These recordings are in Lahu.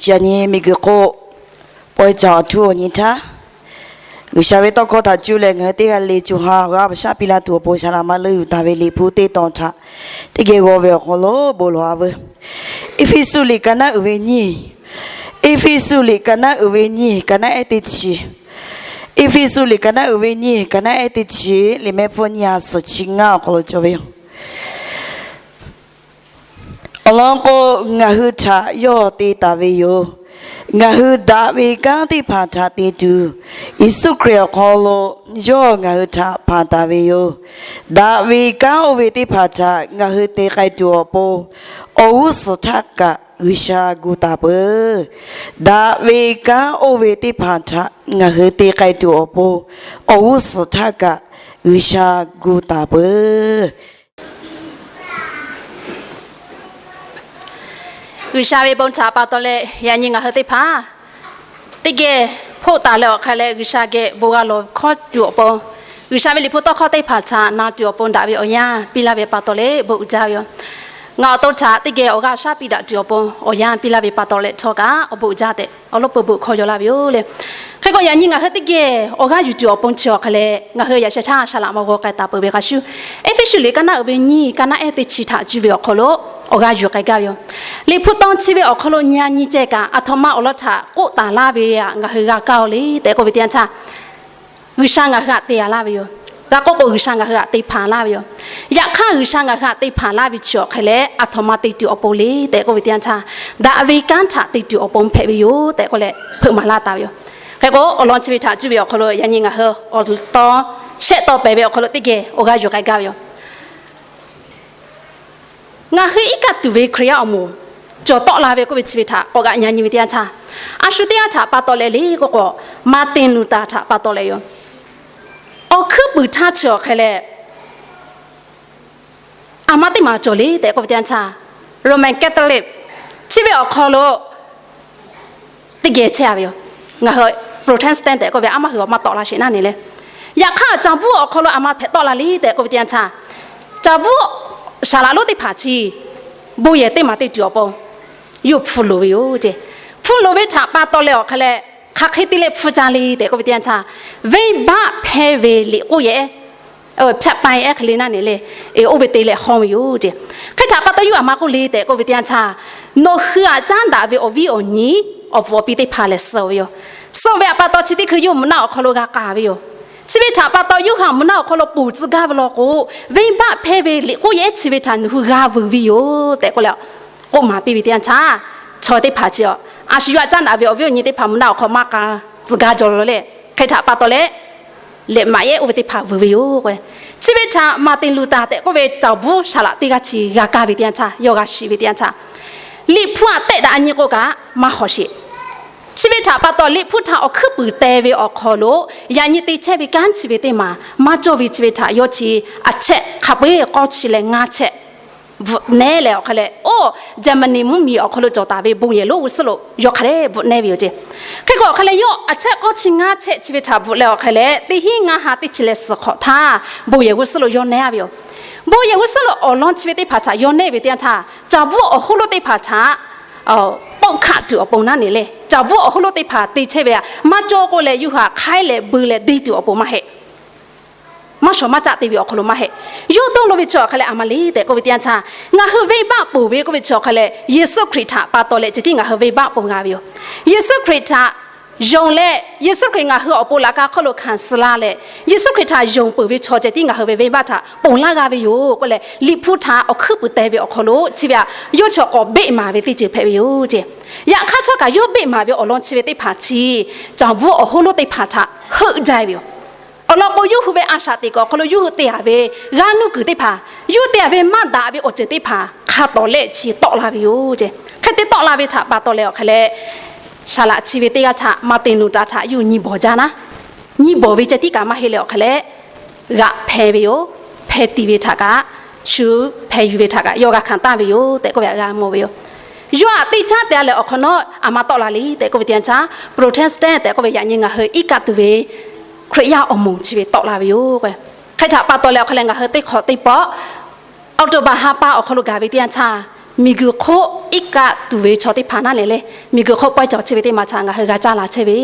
Yaꞈ nyi miˬguiˬ hk'oˆ pawehˇ caˬ awˬ htuˉ awˬ nyi htaˇ, G'uiˬsha ve tawˇ hkawˇ htaꞈ cuˇ leh ngaˬ hui teˇ g'aˇ le co ha awˬ g'aˇ shaˉ piˇ laˇ tuˬ awˬ pon, Saˍ laꞈ ma leuˆ yuˬ taˍ ve Liꞈ hpu teˇ tawn htaꞈ teˇ geh g'aw ve awˬ hk'aw lo bon lawˬ-a veuˬ. Eˇfeˇsuꞈ liꞈ ka naˉ uiˍ ve nyiˇ, Eˇfeˇsuꞈ liꞈ ka naˉ uiˍ ve nyiˇ, ka naˉ ehˉ teˇ chi, Eˇfeˇsuꞈ liꞈ ka naˉ uiˍ ve nyiˇ, ka naˉ ehˉ teˇ chi, liꞈ mehˆ hpfuhˇ nyiˇ ha suhˍ chi ngaˇ awˬ hk'aw lo cawˬ ve yoˬ. Awˬ lawn k'o, ngaˬ hui htaꞈ yawˇ te taˍ ve yoˬ. Ngaˬ hui daꞈ ve kanˉ teˇ hpaˍ htaꞈ te tuˬ, Yeˍsuˆ Hkriꞈ awˬ hk'aw lo yawˇ ngaˬ hui htaꞈ hpanˍ taˍ ve yoˬ. Daꞈ ve kanˉ oˇ ve teˇ hpaˍ htaꞈ ngaˬ hui te k'ai tuˬ awˬ pon, awˬ g'uˇ suhˍ htaˇ kaꞈ G'uiˬsha gu taˍ peuˬ. Daꞈ ve kanˉ oˇ ve teˇ hpaˍ htaꞈ ngaˬ hui te k'ai tuˬ awˬ pon, awˬ g'uˇ suhˍ htaˇ kaꞈ G'uiˬsha gu taˍ peuˬ. G'uiˬsha ve bon htaꞈ pa taw leh, yaꞈ nyi ngaˬ hui teˇ hpaˍ teˇ geh hpoˆ taˍ leh awˬ hk'aˇ leh, G'uiˬsha geh bon g'a lawˬ hkawˇ tuˬ awˬ pon, G'uiˬsha ve liꞈ hpu tawˇ hkawˇ teˇ hpaˍ htaꞈ na tuˬ awˬ pon daꞈ ve awˬ yanˇ piˇ laˇ ve pa taw leh bon uiˍ jaˇ ve yoˬ. Ngaˬ awˬ to htaꞈ teˇ geh awˬ g'aˇ shaˉ piˇ daꞈ tuˬ awˬ pon awˬ yanˇ piˇ laˇ ve pa taw leh htawˇ kaꞈ awˬ bon uiˍ jaˇ tehꞈ awˬ lawn peu bon hkawˇ yaw laˇ ve yoˬ le. Hk'e k'o, yaꞈ nyi ngaˬ hui teˇ geh awˬ g'aˇ yuˬ tuˬ awˬ pon chi awˬ hk'aˇ leh, ngaˬ hui yaꞈ sheh htaˇ Saˍ laꞈ ma g'aw k'ai taˍ peuˬ ve hk'a shuˍ, Eˇfeˇsuꞈ liꞈ ka naˉ uiˍ ve nyiˇ, ka naˉ ehˉ teˇ chi htaꞈ cuˇ ve awˬ hk'aw lo awˬ g'aˇ yuˬ k'ai gaˇ ve yoˬ. Liꞈ hpu tawn chi ve awˬ hk'aw lo nyi a nyi ceh kaꞈ, aˬ htoꞈ ma awˬ lawn htaꞈ k'oˆ taˍ laˇ ve htaꞈ ngaˬ hui g'a kaˇ-o le tehꞈ k'oˆ ve teˇ yanˇ htaˇ, G'uiˬsha ngaˬ hui htaꞈ te-a laˇ ve yoˬ. G'a k'oˆ k'o, G'uiˬsha ngaˬ hui htaꞈ te hpanˍ laˇ ve yoˬ. Yaꞈ hk'aˇ, G'uiˬsha ngaˬ hui htaꞈ te hpanˍ laˇ ve chi awˬ hk'e leh, aˬ htoꞈ ma te tuˬ awˬ pon le tehꞈ k'oˆ ve teˇ yanˇ htaˇ, daꞈ ve kanˉ htaꞈ te tuˬ awˬ pon hpehꞈ ve yoˬ tehꞈ k'oˆ leh hpeuꞈ maˍ laˇ taˍ ve yoˬ. Hk'e k'o, awˬ lawn chi ve htaꞈ cuˇ ve awˬ hk'aw lo yaꞈ nyi ngaˬ hui awˬ taw shehˆ taw pehˍ ve awˬ hk'aw lo teˇ geh awˬ g'aˇ yuˬ k'ai gaˇ ve yoˬ. Ngaˬ hui iˉ kaˆ tuˬ ve Hkriꞈ yaˇ awˬ moˍ cawˬ tawˆ la ve k'oˆ ve chi ve htaꞈ k'awꞈ g'aꞈ nyi nyi ve teˇ yanˇ htaˇ, a shu teˇ yanˇ htaꞈ pa taw leh le k'oˆ k'o, Martin Luther htaꞈ pa taw leh yoˬ. Awˬ hkuiˉ puiˍ htaˇ chi awˬ hk'e leh, aˬ ma teˇ maˬ cawˬ le tehꞈ k'oˆ ve teˇ yanˇ htaˇ, Roman Catholic chi ve awˬ hk'aw lo teˇ geh chehˇ-a ve yoˬ. Ngaˬ hui Protestant tehꞈ k'oˆ ve a maˇ hui awˬ maˇ tawˆ la sheˍ naˉ ne le. Yaꞈ hk'aˇ, caˬ bvuhˇ awˬ hk'aw lo aˬ ma hpehꞈ tawˆ la le tehꞈ k'oˆ ve teˇ yanˇ htaˇ, caˬ bvuhˇ saˍ laꞈ lonˉ teˇ hpaˍ chi bon yehˬ teˇ maˬ te tuˬ awˬ pon yawˇ hpfuhˇ loˍ ve yoˬ ceˇ. Hpfuhˇ loˍ ve htaꞈ pa taw leh awˬ hk'e leh, hk'aˬ hk'e te leh hpfuhˇ caˇ le tehꞈ k'oˆ ve teˇ yanˇ htaˇ, venˇbaˆ hpehˇ ve liꞈ k'oˆ yehˬ, ဖြတ်ပိုင်း ehˉ hk'e le naˉ ne le, oˇ ve te leh hawˇ ve yoˬ ceˇ. Hk'e htaꞈ pa taw yawˇ aˬ ma k'oˆ le tehꞈ k'oˆ ve teˇ yanˇ htaˇ, nawˬ hui htaꞈ caˉ daꞈ ve awˬ viˉ awˬ nyi awˬ pfuhˍ awˬ pi teˇ hpaˍ lehˬ suh ve yoˬ. Suh ve htaꞈ pa taw chi teˇ hkui yawˇ mvuhꞈ naˆ awˬ hk'aw lo g'a k'aˍ ve yoˬ. Chi ve htaꞈ pa taw yawˇ hui mvuhꞈ naˆ awˬ hk'aw lo ponˬ tcuh gaˇ ve law k'o, venˇbaˆ hpehˇ ve liꞈ k'oˆ yehˬ chi ve htaꞈ nawˬ hui g'a vuiˬ ve yoˬ tehꞈ k'oˆ leh k'oˆ maˍ piˇ ve teˇ yanˇ htaˇ, chaw teˇ hpaˍ chi a shu yawˇ htaꞈ caˉ daꞈ ve awˬ viˉ awˬ nyi teˇ hpaˍ mvuhꞈ naˆ awˬ hk'aw maˇ k'a tcuh gaˇ jaw la leh, hk'e htaꞈ pa taw leh lehꞈ maꞈ yehˉ oˇ ve teˇ hpaˍ vuiˬ ve yoˬ k'o. Chi ve htaꞈ Martin Luther tehꞈ k'oˆ ve caˬ bvuhˇ saˍ laꞈ teˇ g'aˇ chi g'a kaˇ ve teˇ yanˇ htaˇ, yawˇ g'a shiˍ ve teˇ yanˇ htaˇ, Liꞈ hpu htaꞈ tehˆ daꞈ nyi k'o kaꞈ maˇ hawˍ sheˍ. Chi ve htaꞈ pa taw Liꞈ hpu htaꞈ awˬ hkuiˉ puiˍ teh ve awˬ hk'aw lo yaꞈ nyi te chehˇ ve kanˉ chi ve teˇ maˬ maˇ cawˇ ve chi ve htaꞈ yawˇ chi aˬ chehˆ hk'a peu-eˬ k'awˇ chi leh ngaˇ chehˆ bvuhꞈ nehˉ leh awˬ hk'e leh, oˇ Jaˍmaˍniˆ mvuhˇmiˬ awˬ hk'aw lo cawˬ taˍ ve bon yehˬ lonˉ g'uˇ suhˉ lo yawˇ hk'a dehꞈ bvuhꞈ nehˉ ve yoˬ ceˇ. Hk'e k'o awˬ hk'e leh yawˇ aˬ chehˆ k'awˇ chi ngaˇ chehˆ chi ve htaꞈ bvuhꞈ leh awˬ hk'e leh, teˇ hinˉ ngaˇ ha teˇ chi leh suhˍ hk'awꞈ htaˇ bon yehˬ g'uˇ suhˉ lo yawˇ nehˉ-a ve yoˬ. Bon yehˬ g'uˇ suhˉ lo awˬ lawn chi ve teˇ hpaˍ htaꞈ yawˇ nehˉ ve teˇ yanˇ htaˇ, caˬ bvuhˇ awˬ hoˉ lonˉ teˇ hpaˍ htaꞈ k'oˆ hkaˆ tuˬ awˬ pon naˉ ne le, caˬ bvuhˇ awˬ hoˉ lonˉ teˇ hpaˍ te chehˇ ve htaꞈ maˇ cawˇ k'oˆ leh yawˇ hui htaꞈ hk'aiˉ leh beu leh deˇ tuˬ awˬ pon maˇ heˆ. Maˇ shawˍ maˇ caˆ te ve awˬ hk'aw lo maˇ heˆ. Yawˇ dawˇ law ve chi awˬ hk'e leh aˬ ma le tehꞈ k'oˆ ve teˇ yanˇ htaˇ, ngaˬ hui venˇbaˆ ponˬ ve k'oˆ ve chi awˬ hk'e leh, Yeˍsuˆ Hkriꞈ htaꞈ pa taw leh ceh tiˉ ngaˬ hui venˇbaˆ ponˬ g'a ve yoˬ. Yeˍsuˆ Hkriꞈ htaꞈ yonˍ leh, Yeˍsuˆ Hkriꞈ ngaˬ hui awˬ pon laꞈ ka hk'oˆ lo hkanˍ suh laˇ leh, Yeˍsuˆ Hkriꞈ htaꞈ yonˍ peuˬ ve chaw ceh tiˉ ngaˬ hui ve venˇbaˆ htaꞈ ponˬ laˇ g'a ve yoˬ k'oˆ leh, Liꞈ hpu htaꞈ awˬ hkuiˉ puiˍ teh ve awˬ hk'aw lo chi ve htaꞈ yawˇ chi k'awꞈ beˆ maˍ ve teˇ ceuˬ hpehꞈ ve yoˬ ceˇ. Yaꞈ hk'aˇ htawˇ kaꞈ yawˇ beˆ maˍ ve awˬ lawn chi ve teˇ hpaˍ chi caˬ bvuhˇ awˬ hoˉ lonˉ teˇ hpaˍ htaꞈ heuˆ jaˇ ve yoˬ. Awˬ lawn k'o, yawˇ hui ve a shaꞈ teꞈ kuiˬ awˬ hk'aw lo yawˇ hui te-a ve g'aˇ nuˇ kuiˬ teˇ hpaˍ, yawˇ hui te-a ve maˇ daꞈ ve awˬ ceuˬ teˇ hpaˍ hk'a tawˍ lehˆ chi tawˆ la ve yoˬ ceˇ. Hk'e te tawˆ la ve htaꞈ pa taw leh awˬ hk'e leh, saˍ laꞈ chi ve teˇ g'aˇ htaꞈ Martin Luther htaꞈ yawˇ hui nyi bawˬ jaˇ naˉ, nyi bawˬ ve ceh tiˉ kaꞈ maˇ heˆ leh awˬ hk'e leh, g'aꞈ hpehˇ ve yoˬ. Hpehˇ tiˍ ve htaꞈ kaꞈ, shu hpehˇ yuˬ ve htaꞈ kaꞈ yawˇ g'a hkanˍ taˍ ve yoˬ tehꞈ k'oˆ ve htaꞈ g'a mawˬ ve yoˬ. Yawˇ htaꞈ teˇ caˉ te-a leh awˬ hk'awꞈ nawˉ aˬ ma tawˆ la le tehꞈ k'oˆ ve teˇ yanˇ htaˇ, Protestant tehꞈ k'oˆ ve yaꞈ nyi ngaˬ hui iˉ kaˆ tuˬ ve Hkriꞈ yaˇ awˬ moˍ chi ve tawˆ la ve yoˬ. Hk'e htaꞈ pa taw leh awˬ hk'e leh ngaˬ hui teˇ hk'awꞈ teˇ pawˆ October ha pa awˬ hk'aw lo gaˬ ve teˇ yanˇ htaˇ, Miˬguiˬ hk'oˆ iˉ kaˆ tuˬ ve chaw teˇ hpaˍ naˉ lehˬ le, miˬguiˬ hk'oˆ pawehˇ cawˬ chi ve teˇ maˬ htaꞈ ngaˬ hui g'a caˇ la chehˇ ve.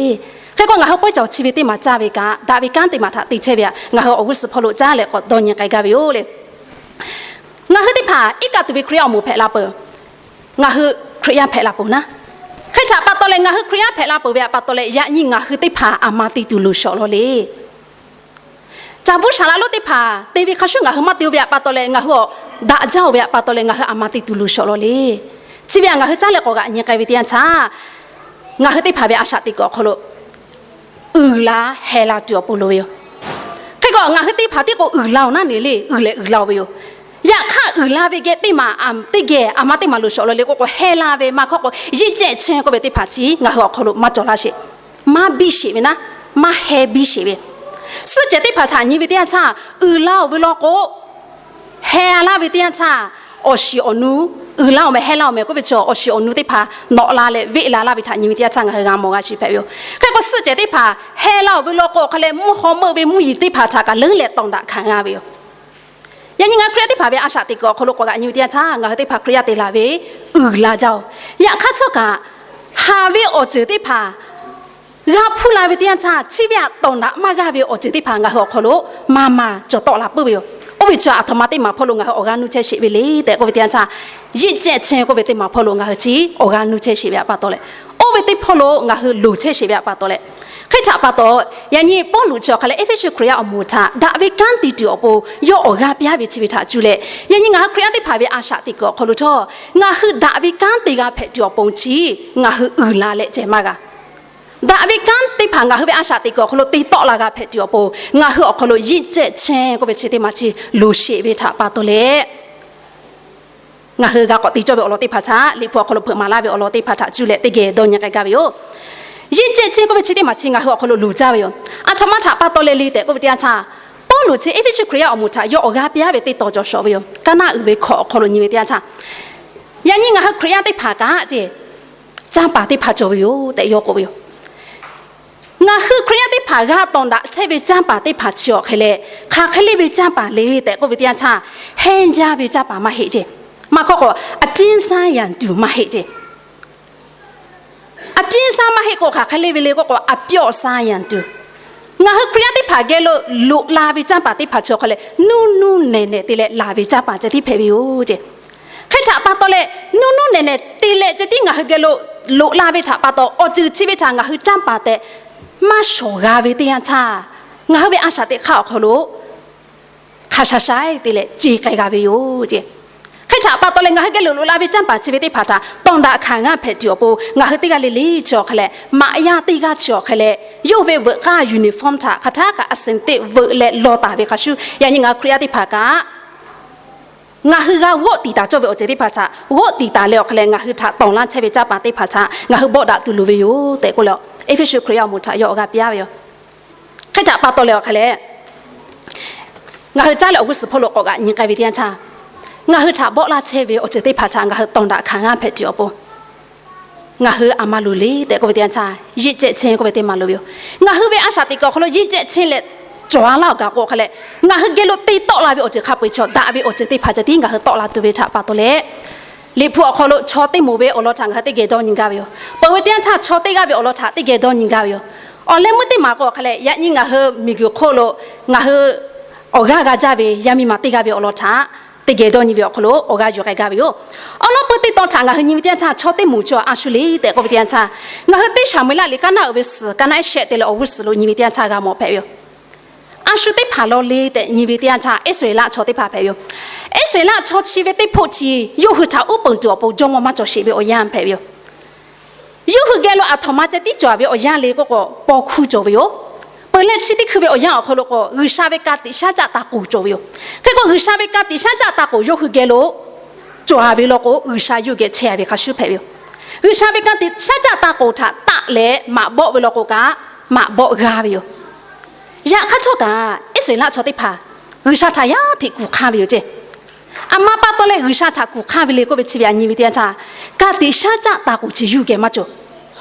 Hk'e k'o ngaˬ hui pawehˇ cawˬ chi ve teˇ maˬ caˇ ve kaꞈ, daꞈ ve kanˉ teˇ maˬ htaꞈ te chehˇ ve htaꞈ ngaˬ hui awˬ g'uˇ suhˍ hpawˇ lo caˉ leh k'awꞈ dawˇ nyi k'ai gaˇ ve yoˬ le. Ngaˬ hui teˇ hpaˍ iˉ kaˆ tuˬ ve Hkriꞈ yaˇ awˬ moˍ hpehꞈ la peuˬ. Ngaˬ hui Hkriꞈ yaˇ hpehꞈ la peuˬ naˉ. Hk'e htaꞈ pa taw leh ngaˬ hui Hkriꞈ yaˇ hpehꞈ la peuˬ ve htaꞈ pa taw leh, yaꞈ nyi ngaˬ hui teˇ hpaˍ aˬ ma te tuˬ loˍ shawˍ law le. Caˍ buˇ shaˍ laꞈ lonˉ teˇ hpaˍ te ve hk'a shuˍ ngaˬ hui maˇ te ve htaꞈ pa taw leh, ngaˬ hui awˬ daꞈ jaˇ-oˬ ve htaꞈ pa taw leh ngaˬ hui aˬ ma te tuˬ loˍ shawˍ law le. Chi ve htaꞈ ngaˬ hui caˉ leh k'awꞈ g'aꞈ nyi k'ai ve teˇ yanˇ htaˇ, ngaˬ hui teˇ hpaˍ ve a shaꞈ teꞈ kuiˬ awˬ hk'aw lo uiˍ la heh la tuˬ awˬ pon loˍ ve yoˬ. Hk'e k'o ngaˬ hui teˇ hpaˍ tiˉ k'o uiˍ la-oˬ naˉ ne le, uiˍ leh uiˍ la-oˬ ve yoˬ. Yaꞈ hk'aˇ uiˍ la ve geh teˇ maˬ aˬ teˇ geh aˬ ma teˇ maˬ loˍ shawˍ law le k'oˆ k'o, heh la ve maˇ hk'aw k'o, yeˇ cehˇ chehˇ k'oˆ ve teˇ hpaˍ chi ngaˬ hui awˬ hk'aw lo maˇ cawˬ laˇ sheˍ. Maˇ biˇ sheˍ ve naˉ, maˇ heh biˇ sheˍ ve. Suhˆ cehˬ teˇ hpaˍ htaꞈ nyi ve teˇ yanˇ htaˇ, uiˍ la-oˬ ve law k'o, heh laˇ ve teˇ yanˇ htaˇ, awˬ shiˍ awˬ nu uiˍ la-oˬ meh, heh la-oˬ meh k'oˆ ve chi awˬ shiˍ awˬ nu teˇ hpaˍ nawꞈ la leh veˆ la laˇ ve htaꞈ nyi ve teˇ yanˇ htaˇ ngaˬ hui g'a mawˬ g'a shiˍ hpehꞈ ve yoˬ. Hk'e k'o suhˆ cehˬ teˇ hpaˍ heh la-oˬ ve law k'o hk'a leh mvuhˇ haw meuˆ ve mvuhˇ yeˬ teˇ hpaˍ htaꞈ kaꞈ leuˉ leh tawˍ daꞈ hkanˍ g'a ve yoˬ. Yaꞈ nyi ngaˬ hui Hkriꞈ yaˇ teˇ hpaˍ ve a shaꞈ teꞈ kuiˬ awˬ hk'aw lo k'awꞈ g'aꞈ nyi ve teˇ yanˇ htaˇ, ngaˬ hui teˇ hpaˍ Hkriꞈ yaˇ te la ve uiˍ la jaˇ-oˬ. Yaꞈ hk'aˇ htawˇ kaꞈ, haˍ ve awˬ ceuˬ teˇ hpaˍ g'a hpuˇ la ve teˇ yanˇ htaˇ, chi ve htaꞈ tawˍ daꞈ maˇ g'aˇ ve awˬ ceuˬ teˇ hpaˍ ngaˬ hui awˬ hk'aw lo maˍ maˍ cawˬ tawˆ la puiˉ ve yoˬ. Oˇ ve chi aˬ htoꞈ ma teˇ maˬ hpawˇ lo ngaˬ hui awˬ g'aˇ nuˇ chehˇ sheˍ ve le tehꞈ k'oˆ ve teˇ yanˇ htaˇ, yeˇ cehˇ chehˇ k'oˆ ve teˇ maˬ hpawˇ lo ngaˬ hui chi awˬ g'aˇ nuˇ chehˇ sheˍ ve htaꞈ pa taw leh, oˇ ve teˇ hpawˇ lo ngaˬ hui loˍ chehˇ sheˍ ve htaꞈ pa taw leh, hk'e htaꞈ pa taw, yaꞈ nyi Pawˇluꞈ chi awˬ hk'a leh Eˇfeˇsuꞈ Hkriꞈ yaˇ awˬ moˍ htaꞈ daꞈ ve kanˉ te tuˬ awˬ pon yawˇ awˬ g'aˇ piˇ ve chi ve htaꞈ cuˇ leh, yaꞈ nyi ngaˬ hui Hkriꞈ yaˇ teˇ hpaˍ ve a shaꞈ teꞈ kuiˬ awˬ hk'aw lo htawˇ, ngaˬ hui daꞈ ve kanˉ te g'a hpehꞈ tuˬ awˬ pon chi ngaˬ hui uiˍ la leh ceh maˇ g'a. Daꞈ ve kanˉ teˇ hpaˍ ngaˬ hui ve a shaꞈ teꞈ kuiˬ awˬ hk'aw lo te tawˆ la g'a hpehꞈ tuˬ awˬ pon, ngaˬ hui awˬ hk'aw lo yeˇ cehˇ chehˇ k'oˆ ve chi teˇ maˬ chi loˍ sheˍ ve htaꞈ pa taw leh, ngaˬ hui g'a k'awꞈ te cawˇ ve awˬ lawn teˇ hpaˍ htaꞈ, Liꞈ hpu awˬ hk'aw lo hpeuꞈ maˍ laˇ ve awˬ lawn teˇ hpaˍ htaꞈ cuˇ leh teˇ geh dawˇ nyi k'ai gaˇ ve yoˬ. Yeˇ cehˇ chehˇ k'oˆ ve chi teˇ maˬ chi ngaˬ hui awˬ hk'aw lo loˍ jaˇ ve yoˬ. Aˬ htoꞈ ma htaꞈ pa taw leh le tehꞈ k'oˆ ve teˇ yanˇ htaˇ, Pawˇluꞈ chi Eˇfeˇsuꞈ Hkriꞈ yaˇ awˬ moˍ htaꞈ yawˇ awˬ g'aˇ piˇ ve teˇ tawn cawˬ shawˍ ve yoˬ. Kaˇ naˆ uiˍ ve hkawꞈ awˬ hk'aw lo nyi ve teˇ yanˇ htaˇ, yaꞈ nyi ngaˬ hui Hkriꞈ yaˇ teˇ hpaˍ kaꞈ ceh, canˇ paˍ teˇ hpaˍ cawˬ ve yoˬ tehꞈ yawˇ k'oˆ ve yoˬ. Ngaˬ hui Hkriꞈ yaˇ teˇ hpaˍ g'a tawˍ daꞈ chehˇ ve canˇ paˍ teˇ hpaˍ chi awˬ hk'e leh, hk'aˬ hk'e le ve canˇ paˍ le tehꞈ k'oˆ ve teˇ yanˇ htaˇ, hehnˇ jaˇ ve canˇ paˍ maˇ heˆ ceˇ. Maˇ hk'aw k'o, aˬ piˇ saˇ yanˍ tuˬ maˇ heˆ ceˇ. Aˬ piˇ saˇ maˇ heˆ k'o, hk'aˬ hk'e le ve le k'oˆ k'o, aˬ pyawˆ saˇ yanˍ tuˬ. Ngaˬ hui Hkriꞈ yaˇ teˇ hpaˍ geh lo loꞈ la ve canˇ paˍ teˇ hpaˍ chi awˬ hk'e leh, nuˇ nuˇ nehˬ nehˬ te leh laˬ ve canˇ paˍ ceh tiˉ hpehꞈ ve yoˬ ceˇ. Hk'e htaꞈ pa taw leh, nuˇ nuˇ nehˬ nehˬ te leh ceh tiˉ ngaˬ hui geh lo loꞈ la ve htaꞈ pa taw, awˬ ceuˬ chi ve htaꞈ ngaˬ hui canˇ paˍ tehꞈ maˇ shawˍ g'a ve teˇ yanˇ htaˇ, ngaˬ hui ve a shaꞈ teꞈ hk'aˇ awˬ hk'aw lo hk'a sha sha te leh ce k'ai g'a ve yoˬ ceˇ. Hk'e htaꞈ pa taw leh ngaˬ hui geh lo loꞈ la ve canˇ paˍ chi ve teˇ hpaˍ htaꞈ tawˍ daꞈ hkanˍ g'a hpehꞈ tuˬ awˬ pon, ngaˬ hui teˇ g'aˇ le le chi awˬ hk'e leh, maꞈ yaˇ teˇ g'aˇ chi awˬ hk'e leh, yawˇ ve veuꞈ k'aˇ uniform htaꞈ hk'aˬ htaˇ kaꞈ aˬ senˍ teˆ veuꞈ leh law taˍ ve hk'a shuˍ, yaꞈ nyi ngaˬ hui Hkriꞈ yaˇ teˇ hpaˍ kaꞈ ngaˬ hui g'a g'awˆ tiˍ taˍ cawˇ ve awˬ ceuˬ teˇ hpaˍ htaꞈ g'awˆ tiˍ taˍ leh awˬ hk'e leh ngaˬ hui htaꞈ tawˍ laˇ chehˇ ve canˇ paˍ teˇ hpaˍ htaꞈ ngaˬ hui bawˆ daꞈ tuˬ loˍ ve yoˬ tehꞈ k'oˆ le, Eˇfeˇsuꞈ Hkriꞈ yaˇ awˬ moˍ htaꞈ yawˇ awˬ g'aˇ piˇ ve yoˬ. Hk'e htaꞈ pa taw leh awˬ hk'e leh, ngaˬ hui caˉ leh awˬ g'uˇ suhˍ hpawˇ lo k'awꞈ g'aꞈ nyi k'ai ve teˇ yanˇ htaˇ, ngaˬ hui htaꞈ bawˆ laˇ chehˇ ve awˬ ceuˬ teˇ hpaˍ htaꞈ ngaˬ hui tawˍ daꞈ hkanˍ g'a hpehꞈ tuˬ awˬ pon, ngaˬ hui aˬ ma loˍ le tehꞈ k'oˆ ve teˇ yanˇ htaˇ, yeˇ cehˆ chehˇ k'oˆ ve teˇ ma loˍ ve yoˬ. Ngaˬ hui ve a shaꞈ teꞈ kuiˬ awˬ hk'aw lo yeˇ cehˆ chehˇ leh cawˬ a laˇ awˬ kaꞈ k'o hk'e leh, ngaˬ hui geh lo te tawˆ la ve awˬ ceuˬ hk'a peu-eˬ chaw daꞈ ve awˬ ceuˬ teˇ hpaˍ ceh tiˉ ngaˬ hui tawˆ la tuˬ ve htaꞈ pa taw leh, Liꞈ hpu awˬ hk'aw lo chaw teˇ moˍ ve awˬ lawn htaꞈ ngaˬ hui teˇ geh dawˇ nyi gaˇ ve yoˬ. Peuˬ ve teˇ yanˇ htaˇ chaw teˇ g'aˇ ve awˬ lawn htaꞈ teˇ geh dawˇ nyi gaˇ ve yoˬ. Awˬ leh meuˇ teˇ maˬ k'o hk'e leh, yaꞈ nyi ngaˬ hui miˬguiˬ hk'oˆ lo ngaˬ hui awˬ g'aˇ g'a jaˇ ve yaˇ miˇ ma teˇ g'aˇ ve awˬ lawn htaꞈ teˇ geh dawˇ nyi ve awˬ hk'aw lo awˬ g'aˇ yuˬ k'ai gaˇ ve yoˬ. Awˬ lawn peu teˇ tawn htaꞈ ngaˬ hui nyi ve teˇ yanˇ htaˇ, chaw teˇ moˍ chi a shu le tehꞈ k'oˆ ve teˇ yanˇ htaˇ, ngaˬ hui teˇ Saˍmo-eˍlaˆ liꞈ kaˇ naˆ uiˍ ve suhˍ kaˇ naˆ ehˉ shehˆ te leh awˬ g'uˇ suhˍ lo nyi ve teˇ yanˇ htaˇ g'a mawˬ hpehꞈ ve yoˬ. A shu teˇ hpaˍ law le tehꞈ nyi ve teˇ yanˇ htaˇ, Iˉsaˍreˍlaˆ chaw teˇ hpaˍ hpehꞈ ve yoˬ. Iˉsaˍreˍlaˆ chaw chi ve teˇ hpoˆ chi yawˇ hui htaꞈ uˉ peunˍ tuˬ awˬ pon jawˇmawˇ maˇ cawˬ sheˍ ve awˬ yanˇ hpehꞈ ve yoˬ. Yawˇ hui geh lo aˬ htoꞈ ma ceh tiˉ cawˬ ve awˬ yanˇ le k'oˆ k'o, paw hkuˇ cawˬ ve yoˬ. Peuˬ leh chi teˇ hkui ve awˬ yanˇ awˬ hk'aw lo k'o, G'uiˬsha ve ka tiꞈ shaˉ caˆ taˇ k'oˍ cawˬ ve yoˬ. Hk'e k'o G'uiˬsha ve ka tiꞈ shaˉ caˆ taˇ k'oˍ yawˇ hui geh lo cawˬ ve law k'o, G'uiˬsha yawˇ hui geh chehˇ ve hk'a shuˉ hpehꞈ ve yoˬ. G'uiˬsha ve ka tiꞈ shaˉ caˆ taˇ k'oˍ htaꞈ taˆ leh maꞈ bawˆ ve law k'o kaꞈ, maꞈ bawˆ g'a ve yoˬ. Yaꞈ hk'aˇ htawˇ kaꞈ, Iˉsaˍreˍlaˆ chaw teˇ hpaˍ G'uiˬsha htaꞈ yaˇ hteꞈ kuˬ hk'anˇ ve yoˬ ceˇ. Aˬ ma pa taw leh G'uiˬsha htaꞈ kuˬ hk'anˇ ve le k'oˆ ve chi ve a nyi ve teˇ yanˇ htaˇ, ka tiꞈ shaˉ caˆ taˇ k'oˍ chi yawˇ hui geh maˇ cawˬ.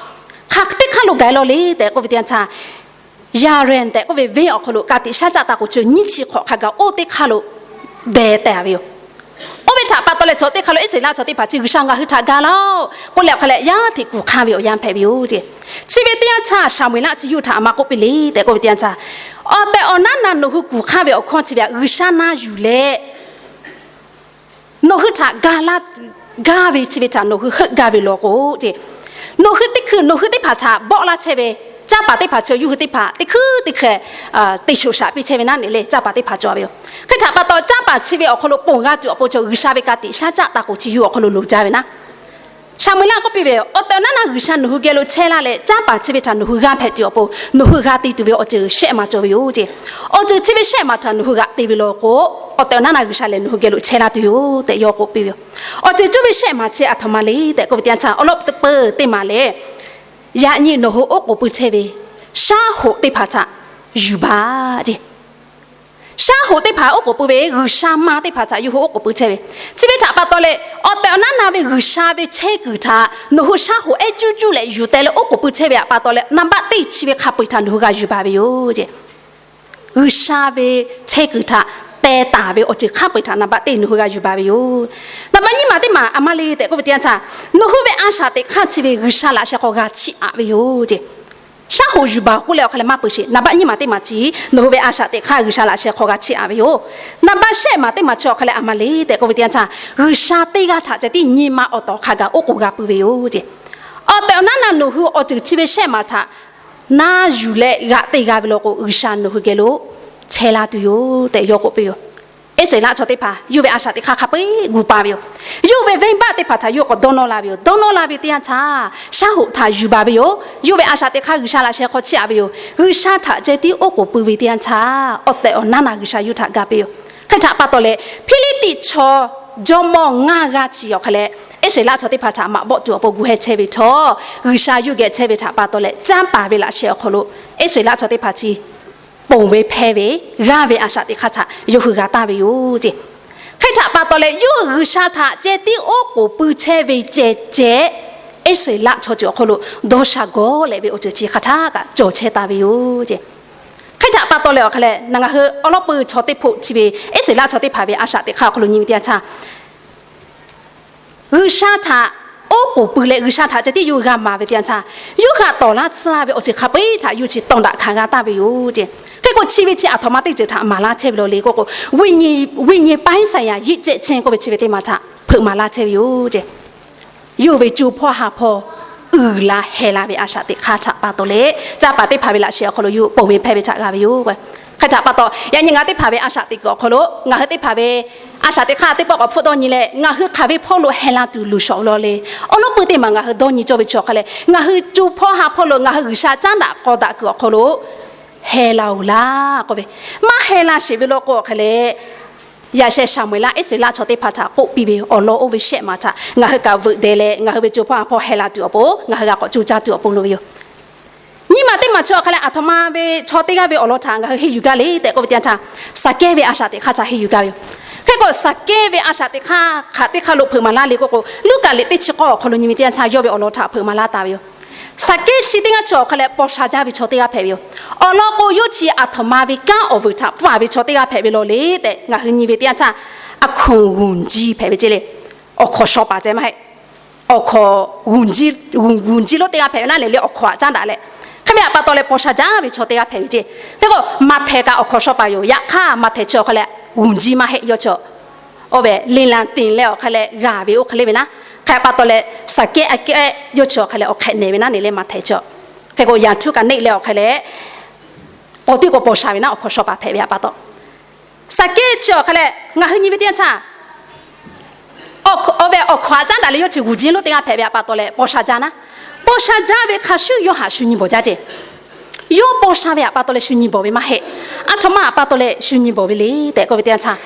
Hk'aˬ teˇ hk'aˇ lo gaˬ e law le tehꞈ k'oˆ ve teˇ yanˇ htaˇ, Yaˍrenˍ tehꞈ k'oˆ ve venˇ awˬ hk'aw lo ka tiꞈ shaˉ caˆ taˇ k'oˍ chi nyiˇ chi hk'awꞈ hk'a gaˬ oˇ teˇ hk'aˇ lo deh tehꞈ ve yoˬ. Oˇ ve Hk'e htaꞈ pa taw leh chaw teˇ hk'aˇ lo Iˉsaˍreˍlaˆ chaw teˇ hpaˍ chi G'uiˬsha ngaˬ hui htaꞈ ga laˇ-oˆ k'oˆ leh awˬ hk'a leh, yaˇ hteꞈ kuˬ hk'anˇ ve awˬ yanˇ hpehꞈ ve yoˬ ceˇ. Chi ve teˇ yanˇ htaˇ Saˍmoeˍlaˆ chi yawˇ hui htaꞈ a ma k'oˆ piˇ le tehꞈ k'oˆ ve teˇ yanˇ htaˇ, awˬ tehˬ awˬ naˉ na nawˬ hui kuˬ hk'anˇ ve awˬ hkawˇ chi ve htaꞈ G'uiˬsha na yuˬ leh nawˬ hui htaꞈ ga laˇ, gaˇ ve chi ve htaꞈ nawˬ hui heuˆ gaˇ ve law k'o ceˇ, nawˬ hui teˇ hkui nawˬ hui teˇ hpaˍ htaꞈ bawˆ laˇ chehˇ ve canˇ paˍ teˇ hpaˍ chi yawˇ hui teˇ hpaˍ teˇ hkui teˇ hkui te shoˍ shaꞈ piˇ chehˇ ve naˉ neˬ le, canˇ paˍ teˇ hpaˍ cawˬ ve yoˬ. Hk'e htaꞈ pa taw, canˇ paˍ chi ve awˬ hk'aw lo ponˬ g'a tuˬ awˬ pon chaw G'uiˬsha ve ka tiꞈ shaˉ caˆ taˍ k'oˍ chi yawˇ awˬ hk'aw lo loˍ jaˇ ve naˉ. Saˍmoeˍlaˆ k'oˆ piˇ ve, awˬ tehˬ awˬ naˉ na G'uiˬsha nawˬ hui geh lo chehˇ laˇ leh, canˇ paˍ chi ve htaꞈ nawˬ hui g'a hpehꞈ tuˬ awˬ pon nawˬ hui g'a te tuˬ ve awˬ ceuˬ shehˆ maˬ cawˬ ve yoˬ ceˇ. Awˬ ceuˬ chi ve shehˆ maˬ htaꞈ nawˬ hui g'aꞈ te ve law k'o, awˬ tehˬ awˬ naˉ na G'uiˬsha lehˬ nawˬ hui geh lo chehˇ laˇ tuˬ yoˬ tehꞈ yawˇ k'oˆ piˇ ve yoˬ. Awˬ ceuˬ cuˇ ve shehˆ maˬ chi aˬ htoꞈ ma le tehꞈ k'oˆ ve teˇ yanˇ htaˇ, awˬ lawn peuˬ teˇ maˬ lehˬ, yaꞈ nyi nawˬ hui oˉ k'oˍ pui chehˇ ve shaˉ hoꞈ teˇ hpaˍ htaꞈ yuˬ baˬ ceˇ. Shaˉ hoꞈ teˇ hpaˍ oˉ k'oˍ pui ve, G'uiˬsha ma teˇ hpaˍ htaꞈ yawˇ hui oˉ k'oˍ pui chehˇ ve, chi ve htaꞈ pa taw leh, awˬ tehˬ awˬ naˉ na ve G'uiˬsha ve chehˇ kuiˬ htaꞈ nawˬ hui shaˉ hoꞈ ehˉ juˇ juˇ leh yuˬ teh leh oˉ k'oˍ pui chehˇ ve htaꞈ pa taw leh, naˍ baˆ teˇ chi ve hk'a peu-eˬ htaꞈ nawˬ hui g'a yuˬ baˬ ve yoˬ ceˇ. G'uiˬsha ve chehˇ kuiˬ htaꞈ teh taˍ ve awˬ ceuˬ hk'a peu-eˬ htaꞈ naˍ baˆ teˇ nawˬ hui g'a yuˬ baˬ ve yoˬ. Naˍ baˆ nyiˇ maˬ teˇ maˬ aˬ ma le tehꞈ k'oˆ ve teˇ yanˇ htaˇ, nawˬ hui ve a shaꞈ teꞈ hk'aˇ chi ve G'uiˬsha laꞈ sheh hk'aw g'a chiˇ aꞈ ve yoˬ ceˇ. Shaˉ hoꞈ yuˬ baˬ k'oˆ leh awˬ hk'a leh maˇ peuˬ sheˍ. Naˍ baˆ nyiˇ maˬ teˇ maˬ chi nawˬ hui ve a shaꞈ teꞈ hk'aˇ G'uiˬsha laꞈ sheh hk'aw g'a chiˇ aꞈ ve yoˬ. Naˍ baˆ shehˆ maˬ teˇ maˬ chi awˬ hk'a leh aˬ ma le tehꞈ k'oˆ ve teˇ yanˇ htaˇ, G'uiˬsha teˇ g'aˇ htaꞈ ceh tiˉ nyi ma awˬ tawˍ hk'a gaˬ oˉ k'oˍ g'a pui ve yoˬ ceˇ. Awˬ tehˬ awˬ naˉ na nawˬ hui awˬ ceuˬ chi ve shehˆ maˬ htaꞈ na yuˬ leh g'aꞈ te g'a ve law k'o, G'uiˬsha nawˬ hui geh lo chehˇ laˇ tuˬ yoˬ tehꞈ yawˇ k'oˆ piˇ yoˬ. Iˉsaˍreˍlaˆ chaw teˇ hpaˍ yawˇ ve a shaꞈ teꞈ hk'aˇ hk'a peu-eˬ gu pa ve yoˬ. Yawˇ ve venˇbaˆ teˇ hpaˍ htaꞈ yawˇ k'awꞈ dawˇ nawˇ la ve yoˬ. Dawˇ nawˇ la ve teˇ yanˇ htaˇ, shaˉ hoꞈ htaꞈ yuˬ baˬ ve yoˬ. Yawˇ ve a shaꞈ teꞈ hk'aˇ G'uiˬsha laꞈ sheh hk'aw chiˇ aꞈ ve yoˬ. G'uiˬsha htaꞈ ceh tiˉ oˉ k'oˍ pui ve teˇ yanˇ htaˇ, awˬ tehˬ awˬ naˉ na G'uiˬsha yawˇ htaꞈ ga piˇ yoˬ. Hk'e htaꞈ pa taw leh, Hpiˇliˇtiˆ chaw jawˇmawˇ ngaˇ g'aˇ chi awˬ hk'a leh, Iˉsaˍreˍlaˆ chaw teˇ hpaˍ htaꞈ maꞈ bawˆ tuˬ awˬ pon gu heh chehˇ ve htawˇ, G'uiˬsha yawˇ geh chehˇ ve htaꞈ pa taw leh, canˇ paˍ ve laꞈ sheh awˬ hk'aw lo Iˉsaˍreˍlaˆ chaw teˇ hpaˍ chi ponˬ ve hpehˇ ve, g'aˇ ve a shaꞈ teꞈ hk'aˇ htaꞈ yawˇ hui g'a taˍ ve yoˬ ceˇ. Hk'e htaꞈ pa taw leh, yawˇ G'uiˬsha htaꞈ ceh tiˉ oˉ k'oˍ pui chehˇ ve ceh ceh, Iˉsaˍreˍlaˆ chaw ceuˬ awˬ hk'aw lo dawˇ sha gawˇ leh ve awˬ ceuˬ chi hk'a htaˇ kaꞈ cawˬ chehˇ taˍ ve yoˬ ceˇ. Hk'e htaꞈ pa taw leh awˬ hk'a leh, na ngaˬ hui awˬ lawn peuˬ chaw teˇ hpoˆ chi ve Iˉsaˍreˍlaˆ chaw teˇ hpaˍ ve a shaꞈ teꞈ hk'aˇ awˬ hk'aw lo nyi ve teˇ yanˇ htaˇ, G'uiˬsha htaꞈ oˉ k'oˍ pui leh G'uiˬsha htaꞈ ceh tiˉ yawˇ g'a maˍ ve teˇ yanˇ htaˇ, yawˇ g'a tawˍ laˇ tsuhˇ laˇ ve awˬ ceuˬ hk'a peu-eˬ htaꞈ yawˇ chi tawˇ daꞈ hkanˍ g'a taˍ ve yoˬ ceˇ. Hk'e k'o, chi ve chi aˬ htoꞈ ma teˇ ceuˬ htaꞈ maˍ laˇ chehˇ ve law le k'oˆ k'o, ဝိညာဉ်ပိုင်းဆိုင်ရာ ရင့်ကျက်ခြင်း k'oˆ ve chi ve teˇ maˬ htaꞈ hpeuꞈ maˍ laˇ chehˇ ve yoˬ ceˇ. Yawˇ ve co hpawˇ ha hpawˇ uiˍ la heh la ve a shaꞈ teꞈ hk'aˇ htaꞈ pa taw leh, caˇ paˍ teˇ hpaˍ ve laꞈ sheh awˬ hk'aw lo yawˇ ponˬ ve hpehˇ ve htaꞈ g'a ve yoˬ. Hk'e htaꞈ pa taw, yaꞈ nyi ngaˬ teˇ hpaˍ ve a shaꞈ teꞈ kuiˬ awˬ hk'aw lo, ngaˬ hui teˇ hpaˍ ve a shaꞈ teꞈ hk'aˇ teˇ pawˆ k'awꞈ hpfuhˆ dawˇ nyi leh, ngaˬ hui hk'aˬ ve hpawˇ lo heh la tuˬ luˬ shawˍ ve law le. Awˬ lawn peuˬ teˇ maˬ ngaˬ hui dawˇ nyi cawˇ ve chi awˬ hk'a leh, ngaˬ hui co hpawˇ ha hpawˇ lo ngaˬ hui G'uiˬsha caˉ daꞈ k'aw daꞈ kuiˬ awˬ hk'aw lo heh la-oˬ laˇ k'oˆ ve, maˇ heh la sheˍ ve law k'o awˬ hk'a leh, yaꞈ sheh Saˍmoeˍlaˆ Iˉsaˍreˍlaˆ chaw teˇ hpaˍ htaꞈ k'oˆ piˇ ve awˬ lawn oˇ ve shehˆ maˬ htaꞈ ngaˬ hui kaꞈ veuꞈ deh leh, ngaˬ hui ve co hpawˇ ha hpawˇ heh la tuˬ awˬ pon ngaˬ hui g'a k'awꞈ co caˇ tuˬ awˬ pon lo ve yoˬ. Nyiˇ maˬ teˇ maˬ chi awˬ hk'a leh, aˬ htoꞈ ma ve chaw teˇ g'aˇ ve awˬ lawn htaꞈ ngaˬ hui henˇ yuˬ gaˇ le tehꞈ k'oˆ ve teˇ yanˇ htaˇ, Saˍkehˇ ve a shaꞈ teꞈ hk'aˇ htaꞈ henˇ yuˬ gaˇ ve yoˬ. Hk'e k'o, Saˍkehˇ ve a shaꞈ teꞈ hk'aˇ hk'aˬ teˇ hk'aˇ lo hpeuꞈ maˍ laˇ le k'oˆ k'o, Luˉkaꞈ liꞈ teˇ chi k'awˇ awˬ hk'aw lo nyi ve teˇ yanˇ htaˇ, yawˇ ve awˬ lawn htaꞈ hpeuꞈ maˍ laˇ taˍ ve yoˬ. Saˍkehˇ chi teˇ g'aˇ chi awˬ hk'a leh paw sha jaˇ ve chaw teˇ g'aˇ hpehꞈ ve yoˬ. Awˬ lawn k'o, yawˇ chi aˬ htoꞈ ma ve kanˉ awˬ vuiˬ htaꞈ pfuhˇ ve chaw teˇ g'aˇ hpehꞈ ve law le tehꞈ ngaˬ hui nyi ve teˇ yanˇ htaˇ, aˬ hkawnˍ g'uˬ jiˇ hpehꞈ ve ceˇ le. Awˬ hkawnˍ shaw paˍ ceh maˇ heˆ. Awˬ hkawnˍ g'uˬ jiˇ lonˉ teˇ g'aˇ hpehꞈ ve naˉ neˬ le, awˬ hkawnˍ htaꞈ caˉ daꞈ leh. Hk'e ve htaꞈ pa taw leh paw sha jaˇ ve chaw teˇ g'aˇ hpehꞈ ve ceˇ. Hk'e k'o, Maꞈhtehˍ kaꞈ awˬ hkawnˍ shaw paˍ yoˬ. Yaꞈ hk'aˇ Maꞈhtehˍ chi awˬ hk'a leh g'uˬ jiˇ maˇ heˆ. Yawˇ chi awˬ ve liꞈ-laˬ teꞈ leh awˬ hk'a leh g'a ve oˇ hk'e le ve naˉ. Hk'e htaꞈ pa taw leh, Saˍkehˇ aꞈ kehˉ yawˇ chi awˬ hk'a leh awˬ hk'ehꞈ nehˬ ve naˉ neˬ le, Maꞈhtehˍ chi. Hk'e k'o, yaˍ htuˇ kaꞈ neˆ leh awˬ hk'a leh k'awꞈ teˇ k'awꞈ paw sha ve naˉ, awˬ hkawnˍ shaw paˍ hpehꞈ ve htaꞈ pa taw, Saˍkehˇ chi awˬ hk'a leh ngaˬ hui nyi ve teˇ yanˇ htaˇ, awˬ ve awˬ hkawnˍ htaꞈ caˉ daꞈ leh yawˇ chi g'uˬ jiˇ lonˉ teˇ g'aˇ hpehꞈ ve htaꞈ pa taw leh paw sha jaˇ naˉ. Paw sha jaˇ ve hk'a shuˍ yawˇ haꞈ shu nyi bawˬ jaˇ ceˇ. Yawˇ paw sha ve htaꞈ pa taw leh shu nyi bawˬ ve maˇ heˆ. Aˬ htoꞈ ma htaꞈ pa taw leh shu nyi bawˬ ve le tehꞈ k'oˆ ve teˇ yanˇ htaˇ,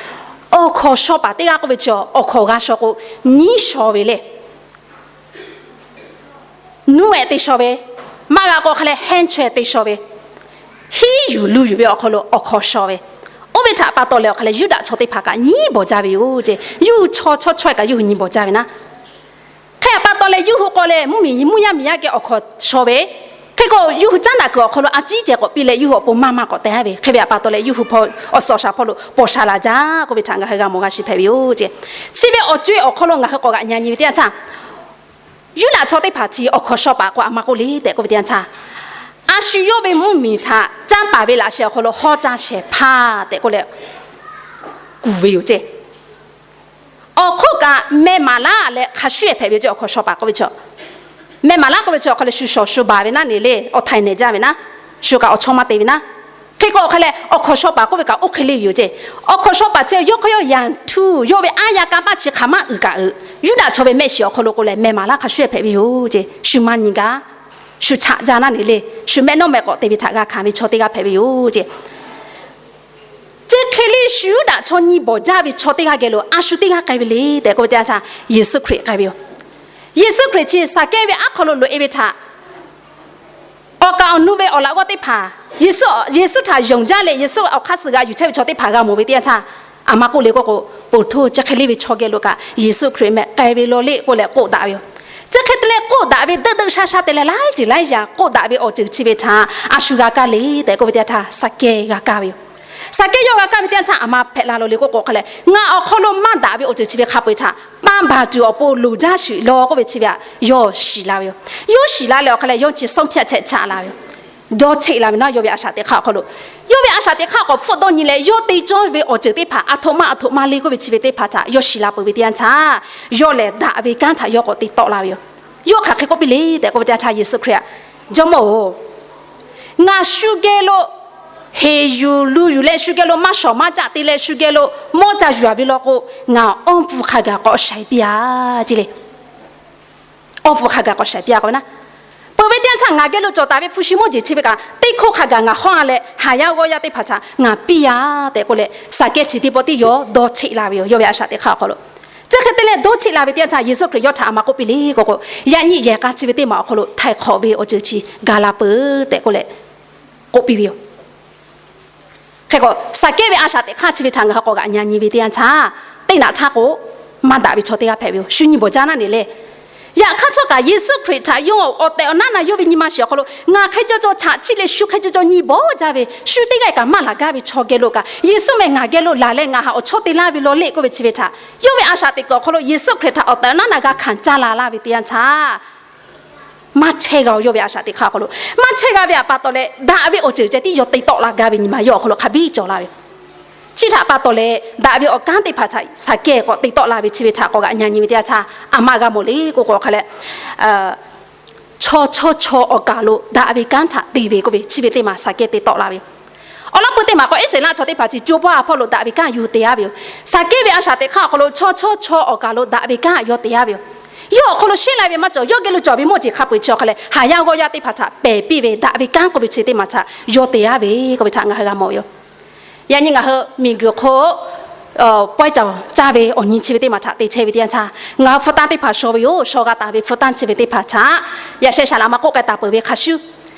awˬ hkawnˍ shaw paˍ teˇ g'aˇ k'oˆ ve chi awˬ hkawnˍ g'a shaw k'o, nyiˉ shaw ve le. Nuˇ ehˍ te shaw ve, maˇ g'a k'o hk'a leh hehnˇ chaweh te shaw ve, hiˉ yuˬ lu yuˬ ve awˬ hk'aw lo awˬ hkawnˍ shaw ve. Oˇ ve htaꞈ pa taw leh awˬ hk'a leh Yuˇdaꞈ chaw teˇ hpaˍ kaꞈ nyi bawˬ jaˇ ve yoˬ ceˇ. Yawˇ hui chaw chawˇ chaweh kaꞈ yawˇ hui nyi bawˬ jaˇ ve naˉ. Hk'e htaꞈ pa taw leh yawˇ hui k'o leh mvuhˇmiˬ mvuhˇ yaˇ miˬ yaˇ geh awˬ hkawnˍ shaw ve, Hk'e k'o, yawˇ hui caˉ daꞈ kuiˬ awˬ hk'aw lo a ciˉ ceh k'awꞈ piˇ leh, yawˇ hui awˬ pon maˇ maˇ k'awꞈ teh ve. Hk'e ve htaꞈ pa taw leh, yawˇ hui hpaw awˬ suhˍ awˬ shaˍ hpawˇ lo paw sha la jaˇ k'oˆ ve htaꞈ ngaˬ hui g'a mawˬ g'a shiˍ hpehꞈ ve yoˬ ceˇ. Chi ve awˬ co-e awˬ hk'aw lo ngaˬ hui k'awꞈ g'aꞈ nyi nyi ve teˇ yanˇ htaˇ, Yuˇdaꞈ chaw teˇ hpaˍ chi awˬ hkawnˍ shaw paˍ k'o a ma k'oˆ le tehꞈ k'oˆ ve teˇ yanˇ htaˇ, a shu yawˇ ve mvuhˇmiˬ htaꞈ canˇ paˍ ve laꞈ sheh awˬ hk'aw lo hawˉ caˇ shehˍ hpaˇ tehꞈ k'oˆ leh kuˬ ve yoˬ ceˇ. Awˬ hk'oˆ kaꞈ, meh maˍ laˉ leh hk'a shuˉ-ehˍ hpehꞈ ve ceˇ. Awˬ hkawnˍ shaw paˍ k'oˆ ve chaw, meh maˍ laˉ k'oˆ ve chaw awˬ hk'aw lo shu shawˍ shu baˬ ve naˉ ne le, awˬ htaiˍ nehˬ jaˇ ve naˉ, shu kaꞈ awˬ chawˇ maˇ te ve naˉ. Hk'e k'o, awˬ hk'e leh awˬ hkawnˍ shaw paˍ k'oˆ ve kaꞈ oˇ hk'e le ve yoˬ ceˇ. Awˬ hkawnˍ shaw paˍ chi yawˇ hk'aˇ yawˇ yanˍ htuˇ, yawˇ ve aˉ yaˇ kanˇ paˆ chi hk'aˬ maˇ uiˍ kaꞈ uiˍ, Yuˇdaꞈ chaw ve mehˆ shiˍ awˬ hk'aw lo k'o lehˬ, meh maˍ laˉ hk'a shuˉ-ehˍ hpehꞈ ve yoˬ ceˇ. Shu maˇ nyi gaˇ, shu chaꞈ jaˇ naˉ ne le, shu mehˆ nawˉ mehˆ k'awꞈ te ve htaꞈ g'a hkanˍ ve chaw teˇ g'aˇ hpehꞈ ve yoˬ ceˇ. Chi hk'e le shu Yuˇdaꞈ chaw nyi bawˬ jaˇ ve chaw teˇ g'aˇ geh lo a shu teˇ g'aˇ k'ai ve le tehꞈ k'oˆ ve teˇ yanˇ htaˇ, Yeˍsuˆ Hkriꞈ k'ai ve yoˬ. Yeˍsuˆ Hkriꞈ chi Saˍkehˇ ve aˉ hk'aw lo loꞈ-e ve htaꞈ awˬ kaˍ awˬ nu ve awˬ laꞈ g'awˇ teˇ hpaˍ, Yeˍsuˆ, Yeˍsuˆ htaꞈ yonˍ jaˇ leh Yeˍsuˆ awˬ hk'aˇ suh g'a yuˬ chehˇ ve chaw teˇ hpaˍ g'a mawˬ ve teˇ yanˇ htaˇ, a ma k'oˆ le k'oˆ k'o, poˬ htoˇ chi hk'e le ve chaw geh lo kaꞈ Yeˍsuˆ Hkriꞈ meh k'ai ve law le k'oˆ leh k'oˆ daꞈ ve yoˬ. Chi hk'e te leh k'oˆ daꞈ ve deuˆ deuˆ shaˉ shaˉ te leh laiˉ ceuˬ laiˉ yaꞈ k'oˆ daꞈ ve awˬ ceuˬ chi ve htaꞈ a shu g'a kaˇ le tehꞈ k'oˆ ve teˇ yanˇ htaˇ, Saˍkehˇ g'a kaˇ ve yoˬ. Saˍkehˇ yawˇ g'a kaˇ ve teˇ yanˇ htaˇ, a ma hpehꞈ la lo le k'oˆ k'o, hk'a leh ngaˬ awˬ hk'aw lo maˇ daꞈ ve awˬ ceuˬ chi ve hk'a peu-eˬ htaꞈ tanˇ baˬ tuˬ awˬ pon loˍ jaˇ sheˍ law k'oˆ ve chi ve htaꞈ yawˇ shiˍ la ve yoˬ. Yawˇ shiˍ la leh awˬ hk'a leh yawˇ chi ဆုံးဖြတ်ချက် chaꞈ la ve yoˬ. Dawˇ cheˆ la ve naˉ, yawˇ ve a shaꞈ teꞈ hk'aˇ awˬ hk'aw lo, yawˇ ve a shaꞈ teꞈ hk'aˇ k'awꞈ hpfuhˆ dawˇ nyi leh, yawˇ te cawˇ ve awˬ ceuˬ teˇ hpaˍ a htoꞈ ma a htoꞈ ma le k'oˆ ve chi ve teˇ hpaˍ htaꞈ yawˇ shiˍ la peuˬ ve teˇ yanˇ htaˇ, yawˇ lehˬ daꞈ ve kanˉ htaꞈ yawˇ k'awꞈ te tawˆ la ve yoˬ. Yawˇ hk'aˬ hk'e k'oˆ piˇ le tehꞈ k'oˆ ve teˇ yanˇ htaˇ, Yeˍsuˆ Hkriꞈ htaꞈ, Jawˇmawˇ-oˬ, ngaˬ shu geh lo heˍ yuˬ lu yuˬ leh shu geh lo maˇ shawˍ maˇ caˆ te leh shu geh lo mawˇ ca yuˬ-a ve law k'o, ngaˬ awˇ pfuhˇ hk'a gaˬ k'awꞈ shaiˍ piˇ-a ceˇ le. Awˇ pfuhˇ hk'a gaˬ k'awꞈ shaiˍ piˇ-a k'oˆ ve naˉ, peuˬ ve teˇ yanˇ htaˇ ngaˬ geh lo cawˬ taˍ ve hpu shi mawˇ jeˬ chi ve kaꞈ teˇ hkawˇ hk'a gaˬ ngaˬ hawˇ-a leh, haˍ yaˇ g'awˇ yaˇ teˇ hpaˍ htaꞈ ngaˬ piˇ-a tehꞈ k'oˆ leh, Saˍkehˇ chi teˇ pawˆ tiˉ yawˇ dawˇ cheˆ la ve yoˬ. Yawˇ ve a shaꞈ teꞈ hk'aˇ awˬ hk'aw lo, chi hk'e te leh dawˇ cheˆ la ve teˇ yanˇ htaˇ, Yeˍsuˆ Hkriꞈ yawˇ htaꞈ a ma k'oˆ piˇ le k'oˆ k'o, yaꞈ nyi yehˬ k'a chi ve teˇ maˬ awˬ hk'aw lo htaiˍ hk'awꞈ ve awˬ ceuˬ chi ga la peuˬ tehꞈ k'oˆ leh k'oˆ piˇ ve yoˬ. Hk'e k'o, Saˍkehˇ ve a shaꞈ teꞈ hk'aˇ chi ve htaꞈ ngaˬ hui k'awꞈ g'aꞈ nyi nyi ve teˇ yanˇ htaˇ, teˇ naꞈ htaˇ k'o, maˇ daꞈ ve chaw teˇ g'aˇ hpehꞈ ve yoˬ. Shu nyi bawˬ jaˇ naˉ ne le. Yaꞈ hk'aˇ htawˇ kaꞈ Yeˍsuˆ Hkriꞈ htaꞈ yawˇ awˬ tehˬ awˬ naˉ na yawˇ ve nyi ma shiˍ awˬ hk'aw lo ngaˬ hk'e caw caw chaꞈ chiˆ leh shu hk'e caw caw nyi bawˬ jaˇ ve, shu teˇ g'aˇ kaꞈ maˇ laˬ gaˇ ve chaw geh lo kaꞈ, Yeˍsuˆ meh ngaˬ geh lo laˬ leh ngaˬ haꞈ awˬ chawˇ te laˇ ve law le k'oˆ ve chi ve htaꞈ yawˇ ve a shaꞈ teꞈ kuiˬ awˬ hk'aw lo Yeˍsuˆ Hkriꞈ htaꞈ awˬ tehˬ awˬ naˉ na g'a hkanˍ caˇ la laˇ ve teˇ yanˇ htaˇ, maˇ chehˇ g'a-oˬ. Yawˇ ve a shaꞈ teꞈ hk'aˇ awˬ hk'aw lo maˇ chehˇ g'a ve htaꞈ pa taw leh, daꞈ ve awˬ ceuˬ ceh tiˉ yawˇ te tawˆ la gaˇ ve nyi ma yawˇ awˬ hk'aw lo hk'a biˇ cawˬ la ve yoˬ. Chi htaꞈ pa taw leh, daꞈ ve awˬ kanˉ teˇ hpaˍ htaꞈ Saˍkehˇ k'awꞈ te tawˆ la ve chi ve htaꞈ k'awꞈ g'aꞈ nyi nyi ve teˇ yanˇ htaˇ, a ma g'a mawˬ le k'oˆ k'o, hk'a leh chaw chawˇ chaw awˬ kaˬ lo daꞈ ve kanˉ htaꞈ te ve k'oˆ ve chi ve teˇ maˬ Saˍkehˇ te tawˆ la ve yoˬ. Awˬ lawn peuˬ teˇ maˬ k'o, Iˉsaˍreˍlaˆ chaw teˇ hpaˍ chi co paw a hpawˇ lo daꞈ ve kanˉ yawˇ hui te-a ve yoˬ. Saˍkehˇ ve a shaꞈ teꞈ hk'aˇ awˬ hk'aw lo chaw chawˇ chaw awˬ kaˬ lo daꞈ ve kanˉ yawˇ te-a ve yoˬ. Yawˇ awˬ hk'aw lo sheˉ lai ve maˇ cawˬ, yawˇ geh lo cawˬ ve mawˇ jeˬ hk'a peu-eˬ chi awˬ hk'a leh haˍ yaˇ g'awˇ yaˇ teˇ hpaˍ htaꞈ pehˬ piˇ ve daꞈ ve kanˉ k'oˆ ve chi teˇ maˬ htaꞈ yawˇ te-a ve k'oˆ ve htaꞈ ngaˬ hui g'a mawˬ ve yoˬ. Yaꞈ nyi ngaˬ hui miˬguiˬ hk'oˆ pawehˇ caˬ caˇ ve awˬ nyi chi ve teˇ maˬ htaꞈ te chehˇ ve teˇ yanˇ htaˇ, ngaˬ hui hpu tanˇ teˇ hpaˍ shaw ve yoˬ. Shaw g'a taˍ ve hpu tanˇ chi ve teˇ hpaˍ htaꞈ yaꞈ sheh shaˍ laꞈ ma k'oˆ k'ai taˍ peuˬ ve hk'a shuˉ,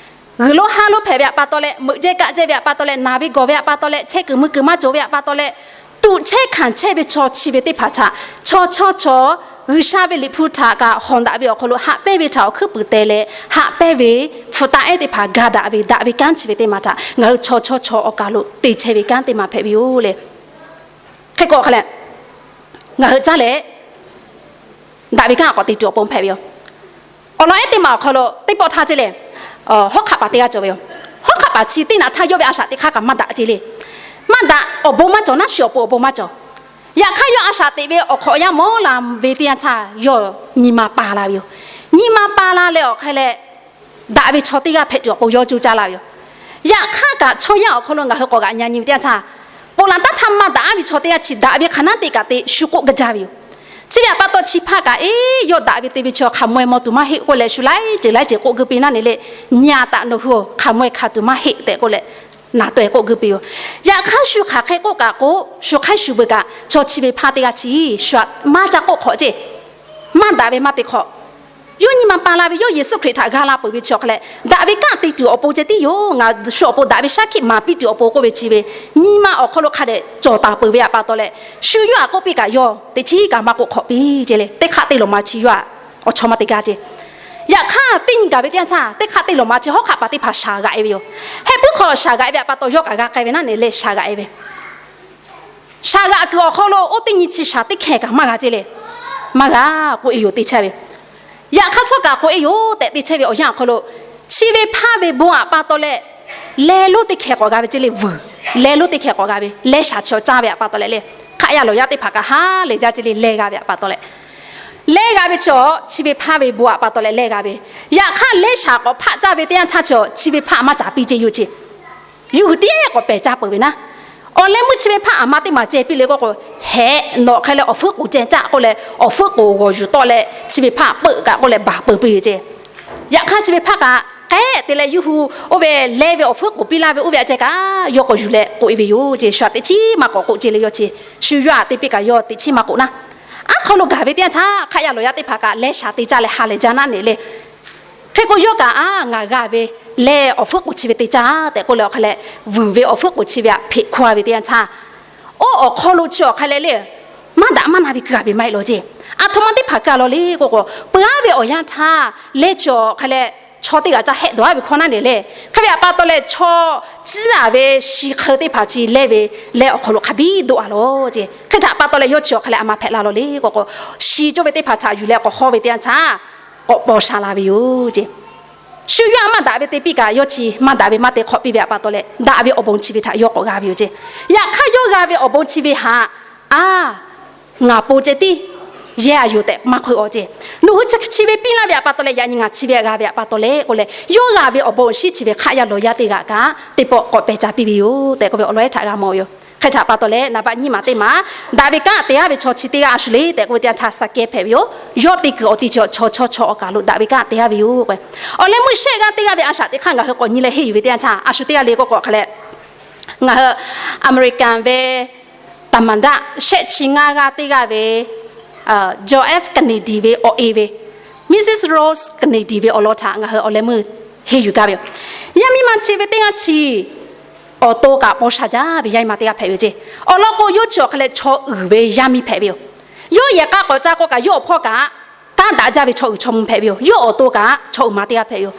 g'uiˬ lonˉ haˉ lonˉ hpehꞈ ve htaꞈ pa taw leh, meuꞈ jehˇ kaˆ jehˇ ve htaꞈ pa taw leh, naˬ ve gawˬ ve htaꞈ pa taw leh, chehˇ kuiˬ mui kuiˬ maˇ cawˬ ve htaꞈ pa taw leh, tuꞈ chehˇ hkanˍ chehˇ ve chaw chi ve teˇ hpaˍ htaꞈ chaw chawˇ chaw G'uiˬsha ve Liꞈ hpu htaꞈ kaꞈ hawˍ daꞈ ve awˬ hk'aw lo haꞈ pehnˇ ve htaꞈ awˬ hkuiˉ puiˍ teh leh haꞈ pehnˇ ve hpu tanˇ ehˉ teˇ hpaˍ ga daꞈ ve daꞈ ve kanˉ chi ve teˇ maˬ htaꞈ ngaˬ hui chaw chawˇ chaw awˬ kaˬ lo te chehˇ ve kanˉ teˇ maˬ hpehꞈ ve yoˬ le. Hk'e k'o hk'a leh, ngaˬ hui caˇ leh daꞈ ve kanˉ k'awꞈ te tuˬ awˬ pon hpehꞈ ve yoˬ. Awˬ lawn ehˉ teˇ maˬ awˬ hk'aw lo teˇ pawˆ htaˇ ceˇ leh, hawˉ hk'aˆ paˍ teˇ g'aˇ cawˬ ve yoˬ. Hawˉ hk'aˆ paˍ chi teˇ naꞈ htaˇ yawˇ ve a shaꞈ teꞈ hk'aˇ kaꞈ maˇ daꞈ ceˇ le. Maˇ daꞈ, awˬ bon maˇ cawˬ naˉ, shu awˬ pon awˬ bon maˇ cawˬ. Yaꞈ hk'aˇ yawˇ a shaꞈ teꞈ ve awˬ hk'awꞈ yaˇ mawˉ la ve teˇ yanˇ htaˇ yawˇ nyi ma pa la ve yoˬ. Nyi ma pa la leh awˬ hk'e leh, daꞈ ve chaw teˇ g'aˇ hpehꞈ tuˬ awˬ pon yawˇ coˇ caˇ la ve yoˬ. Yaꞈ hk'aˇ kaꞈ chaw yaˇ awˬ hk'aw lo ngaˬ hui k'awꞈ g'aꞈ nyi nyi ve teˇ yanˇ htaˇ, ponˬ laˬ taˇ htaˇ maˇ daꞈ-aˉ ve chaw teˇ g'aˇ chi daꞈ ve hk'aˬ naˉ teˇ kaꞈ te shu k'oˆ gaˇ jaˇ ve yoˬ. Chi ve htaꞈ pa taw chi hpaˇ kaꞈ, eˬ, yawˇ daꞈ ve te ve chi hk'aˬ maweh maw tuˬ maˇ heˆ k'oˆ leh shu laiˉ ceuˬ laiˉ ceuˬ k'oˆ guˇ piˇ naˉ ne le, nyi-a taꞈ nawˬ hui-oˬ, hk'aˬ maweh hkanˍ tuˬ maˇ heˆ tehꞈ k'oˆ leh, naˍ taweh k'oˆ guˇ piˇ yoˬ. Yaꞈ hk'aˇ shu hk'aˬ hk'e k'oˆ kaꞈ k'o, shu hk'aiˉ shu beuꞈ kaꞈ chaw chi ve hpaˇ teˇ g'aˇ chi shu htaꞈ maˇ ca k'oˆ hk'awꞈ ceˇ. Maˇ daꞈ ve maˇ te hk'awꞈ. Yawˇ nyi ma pa la ve, yawˇ Yeˍsuˆ Hkriꞈ htaꞈ g'a la peuˬ ve chi awˬ hk'a leh, daꞈ ve kanˉ te tuˬ awˬ pon ceh tiˉ yoˬ. Ngaˬ shu awˬ pon daꞈ ve shaˉ hkiˆ maˍ piˇ tuˬ awˬ pon k'oˆ ve chi ve, nyi ma awˬ hk'aw lo hk'a dehꞈ cawˬ taˍ peuˬ ve htaꞈ pa taw leh, shu yawˇ htaꞈ k'oˆ piˇ kaꞈ yawˇ teꞈ chiˉ kaꞈ maˇ k'oˆ hk'awꞈ piˇ ceˇ le. Teˇ hk'aˆ teˇ lawˬ ma chi yawˇ htaꞈ awˬ chawˇ maˇ te gaˇ ceˇ. Yaꞈ hk'aˇ teˇ nyi gaˬ ve teˇ yanˇ htaˇ, teˇ hk'aˆ teˇ lawˬ ma chi hawˉ hk'aˆ paˍ teˇ hpaˍ shaˍ g'aꞈ e ve yoˬ. Heh puiˉ hk'aw shaˍ g'aꞈ e ve htaꞈ pa taw yawˇ kaꞈ g'a k'ai ve naˉ ne le, shaˍ g'aꞈ e ve. Shaˍ g'aꞈ kuiˬ awˬ hk'aw lo oˇ teˇ nyi chi shaˍ teˇ hkeh kaꞈ maˇ g'a ce le. Maˇ g'a k'oꞈ e yoˬ te chehˇ ve. Yaꞈ hk'aˇ chaw kaꞈ k'oꞈ e yoˬ tehꞈ te chehˇ ve awˬ yanˇ awˬ hk'aw lo, chi ve hpaˇ ve bon aꞈ pa taw leh, leh lonˉ teˇ hkeh k'awꞈ g'a ve ce le vuiˬ. Leh lonˉ teˇ hkeh k'awꞈ g'a ve, leh shaˍ chi awˬ caˇ ve aꞈ pa taw leh le, hk'aˆ yaˇ lawˬ yaˇ teˇ hpaˍ kaꞈ ha lehˬ jaˇ ce le, leh g'a ve aꞈ pa taw leh, leh g'a ve chi awˬ chi ve hpaˇ ve bon aꞈ pa taw leh leh g'a ve. Yaꞈ hk'aˇ leh shaˍ k'awꞈ hpaˆ caˇ ve teˇ yanˇ htaˇ chi awˬ chi ve hpaˇ maˇ caˍ piˇ ce yoˬ ce. Yuˬ tiˉ k'awꞈ pehˬ caˇ peuˬ ve naˉ. Awˬ leh meuˇ chi ve hpaˇ aˬ ma teˇ maˬ ceh piˇ le k'oˆ k'o, hehꞈ nawˬ hk'e leh awˬ fuiˉ k'oˍ ceh caˆ k'oˆ leh, awˬ fuiˉ k'oˍ g'awˬ yuˬ tawˆ leh chi ve hpaˇ peuˆ kaꞈ k'oˆ leh baˬ peuˬ piˇ ve ce. Yaꞈ hk'aˇ chi ve hpaˇ kaꞈ k'ehˉ te leh yuˇ hu oˇ ve leh ve awˬ fuiˉ k'oˍ piˇ laˇ ve oˇ ve aꞈ ceh kaꞈ yawˇ k'awꞈ yuˬ leh k'oꞈ e ve yoˬ ce. Shu aꞈ teꞈ chiˉ maˇ k'awꞈ k'oˆ ce le yawˇ ce. Shu yawˇ aꞈ te piˇ kaꞈ yawˇ teꞈ chiˉ maˇ k'oˆ naˉ. Aˉ hk'aw lo gaˬ ve teˇ yanˇ htaˇ hk'aˆ yaˇ lawˬ yaˇ teˇ hpaˍ kaꞈ leh shaˍ te caˇ leh ha lehˬ jaˇ naˉ ne le. Hk'e k'o yawˇ kaꞈ, aˉ ngaˬ g'a ve leh awˬ fuiˉ k'oˍ chi ve te caˇ tehꞈ k'oˆ leh awˬ hk'a leh, vuiˬ ve awˬ fuiˉ k'oˍ chi ve aꞈ hpeꞈ hkawˇ ve teˇ yanˇ htaˇ, oˇ awˬ hk'aw lo chi awˬ hk'a leh le, maˇ daꞈ maˇ na ve keu a ve maˇ heˆ law ce. Aˬ htoꞈ ma teˇ hpaˍ keu a law le k'oˆ k'o, peuˬ aˉ ve awˬ yanˇ htaˇ leh chi awˬ hk'a leh chaw teˇ g'aˇ caˇ hehˆ dawˬ aˉ ve hkawˇ naˉ ne le. Hk'e ve aꞈ pa taw leh chaw ciˇ aꞈ ve shi hk'eun teˇ hpaˍ chi leh ve leh awˬ hk'aw lo hk'a biˇ doˆ a law ce. Hk'e htaꞈ pa taw leh yawˇ chi awˬ hk'a leh aˬ ma hpehꞈ la law le k'oˆ k'o, shi cawˇ ve teˇ hpaˍ htaꞈ yuˬ leh k'awꞈ hawˇ ve teˇ yanˇ htaˇ, k'awꞈ paw sha la ve yoˬ ce. Shu yawˇ aꞈ maˇ daꞈ ve te piˇ kaꞈ yawˇ chi maˇ daꞈ ve maˇ te hk'awꞈ piˇ ve aꞈ pa taw leh daꞈ ve awˬ bon chi ve htaꞈ yawˇ k'awꞈ g'a ve yoˬ ce. Yaꞈ hk'aˇ yawˇ g'a ve awˬ bon chi ve htaꞈ, aˉ ngaˬ pon ceh tiˉ yehˇ a yoˬ tehꞈ maˇ hk'oˆ a ce. Nawˬ hui chi ve piˇ laˇ ve aꞈ pa taw leh yaꞈ nyi ngaˬ chi ve g'a ve aꞈ pa taw leh k'oˆ leh, yawˇ g'a ve awˬ bon awˬ shinˉ chi ve hk'aˆ yaˇ lawˬ yaˇ teˇ g'aˇ kaꞈ teˇ pawˆ k'awꞈ pehˬ ca piˇ ve yoˬ tehꞈ k'oˆ ve awˬ lawn htaꞈ g'a mawˬ ve yoˬ. Hk'e htaꞈ pa taw leh naˍ baˆ nyiˇ maˬ teˇ maˬ, daꞈ ve kanˉ te aˉ ve chaw chi teˇ g'aˇ a shu le tehꞈ k'oˆ ve teˇ yanˇ htaˇ Saˍkehˇ hpehꞈ ve yoˬ. Yawˇ te kuiˬ awˬ ti chi chaw chaw chaw awˬ kaˬ lo daꞈ ve kanˉ te aˉ ve yoˬ k'o, awˬ leh meuˇ shehˆ g'aˇ teˇ g'aˇ ve a shaꞈ teꞈ hk'aˇ ngaˬ hui k'awꞈ nyi leh henˇ yuˬ ve teˇ yanˇ htaˇ a shu teˇ g'aˇ le k'oˆ k'o hk'a leh, ngaˬ hui American ve သမ္မတ shehˆ chi ngaˇ g'aˇ teˇ g'aˇ ve John F Kennedy ve awˬ e ve Mrs Rose Kennedy ve awˬ lawn htaꞈ ngaˬ hui awˬ leh meuˇ henˇ yuˬ gaˇ ve yoˬ. Yaˇ miˇ ma chi ve teˇ g'aˇ chi awˬ to kaꞈ paw sha jaˇ ve yaˇ miˇ ma teˇ g'aˇ hpehꞈ ve yoˬ ce. Awˬ lawn k'o yawˇ chi awˬ hk'a leh chaw uiˍ ve yaˇ miˇ hpehꞈ ve yoˬ. Yawˇ yehˬ k'a k'awꞈ ca k'o kaꞈ yawˇ awˬ hpawˇ kaꞈ kanˉ daꞈ jaˇ ve chaw uiˍ chaw mvuh hpehꞈ ve yoˬ. Yawˇ awˬ to kaꞈ chaw uiˍ ma teˇ g'aˇ hpehꞈ ve yoˬ.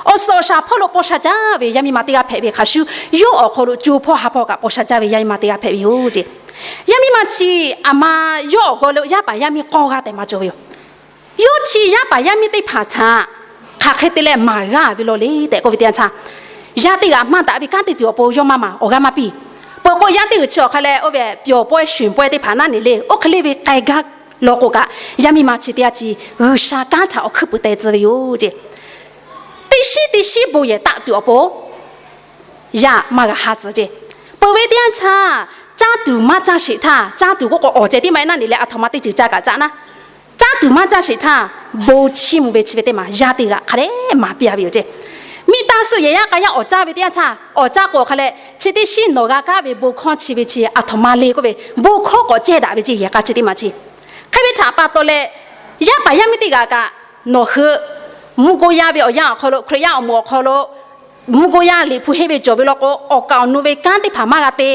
Awˬ suhˍ awˬ shaˍ hpawˇ lo paw sha jaˇ ve yaˇ miˇ ma teˇ g'aˇ hpehꞈ ve hk'a shuˍ, yawˇ awˬ hk'aw lo co hpawˇ ha hpawˇ kaꞈ paw sha jaˇ ve yaˇ miˇ ma teˇ g'aˇ hpehꞈ ve yoˬ ce. Yaˇ miˇ ma chi aˬ ma yawˇ awˬ g'aw lo yaˇ paˍ yaˇ miˇ k'awˇ g'aˇ tehꞈ maˇ cawˬ ve yoˬ. Yawˇ chi yaˇ paˍ yaˇ miˇ teˇ hpaˍ htaꞈ hk'aˬ hk'e te leh maˍ g'a ve law le tehꞈ k'oˆ ve teˇ yanˇ htaˇ, yaˇ teˇ g'aˇ maˇ daꞈ ve kanˉ teˇ tuˬ awˬ pon yawˇ maˇ maˍ awˬ g'aˇ maˇ piˇ. Peuˬ k'o yaˇ teˇ g'uiˬ chi awˬ hk'a leh oˇ ve pyawˬ pawehˇ shonˍ pawehˇ teˇ hpaˍ naˉ ne le, oˇ hk'e le ve k'ai gaˇ law k'o kaꞈ, yaˇ miˇ ma chi teˇ g'aˇ chi G'uiˬsha kanˉ htaꞈ awˬ hkuiˉ puiˍ teh tcuh ve yoˬ ce. Teˇ shiˉ teˇ shiˉ bon yehˬ taˆ tuˬ awˬ pon yaˇ maˇ g'a ha tcuh ce. Peuˬ ve teˇ yanˇ htaˇ, caˇ tuˬ maˇ caˇ sheˍ htaˇ, caˇ tuˬ k'oˆ k'o awˬ ceh tiˉ maˇ heˆ naˉ ne leh, aˬ htoꞈ ma teˇ ceuˬ caˇ kaꞈ caˇ naˉ, caˇ tuˬ maˇ caˇ sheˍ htaˇ, bon chiˇ mvuh ve chi ve teˇ maˬ yaˇ teˇ g'aˇ hk'a dehꞈ maˍ piˇ a ve yoˬ ce. Miˬ taˇ suh yehˬ yaˇ k'a yaˇ awˬ caˇ ve teˇ yanˇ htaˇ, awˬ caˇ k'o hk'a leh chi teˇ shiˉ nawˬ g'a kaˉ ve bon hkawˇ chi ve chi aˬ htoꞈ ma le k'oˆ ve, bon hkawˇ k'awꞈ cehˇ daꞈ ve ce yehˬ k'a chi teˇ maˬ chi. Hk'e ve htaꞈ pa taw leh, yaˇ paˍ yaˇ miˇ teˇ g'aˇ kaꞈ nawˬ hui mvuhˇ goˇ yaˇ ve awˬ yanˇ awˬ hk'aw lo, Hkriꞈ yaˇ awˬ moˍ awˬ hk'aw lo mvuhˇ goˇ yaˇ liꞈ hpu henˇ ve cawˬ ve law k'o, awˬ kaˍ awˬ nu ve kanˉ teˇ hpaˍ maˇ g'a te.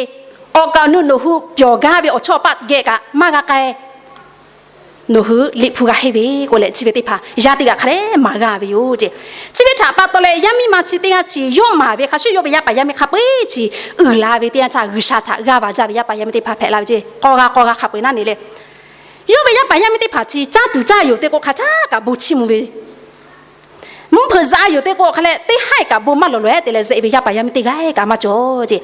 Awˬ kaˍ awˬ nu nawˬ hui pyawˬ gaˇ ve awˬ chawˇ awˬ paˆ geh kaꞈ maˇ g'a k'ai. Nawˬ hui liꞈ hpu g'a henˇ ve k'oˆ leh chi ve teˇ hpaˍ yaˇ teˇ g'aˇ hk'a dehꞈ maˍ g'a ve yoˬ ce. Chi ve htaꞈ pa taw leh yaˇ miˇ ma chi teˇ g'aˇ chi yawˇ maˍ ve hk'a shuˍ yawˇ ve yaˇ paˍ yaˇ miˇ hk'a peu-eˬ chi uiˍ la ve teˇ yanˇ htaˇ G'uiˬsha htaꞈ g'aˇ va jaˇ ve yaˇ paˍ yaˇ miˇ teˇ hpaˍ hpehꞈ la ve ce. K'awˇ g'a k'awˇ g'a hk'a peu-eˬ naˉ ne le. Yawˇ ve yaˇ paˍ yaˇ miˇ teˇ hpaˍ chi caˇ tuˬ caˇ yoˬ te k'o hk'a htaˇ kaꞈ bon chiˇ mvuh ve, mvuhˇ hpeuꞈ za yoˬ te k'o hk'a leh teˇ haˉ kaꞈ bon maˇ lawˬ lawˬ-e te leh zeꞈ ve yaˇ paˍ yaˇ miˇ teˇ g'aˇ kaꞈ maˇ cawˬ ce.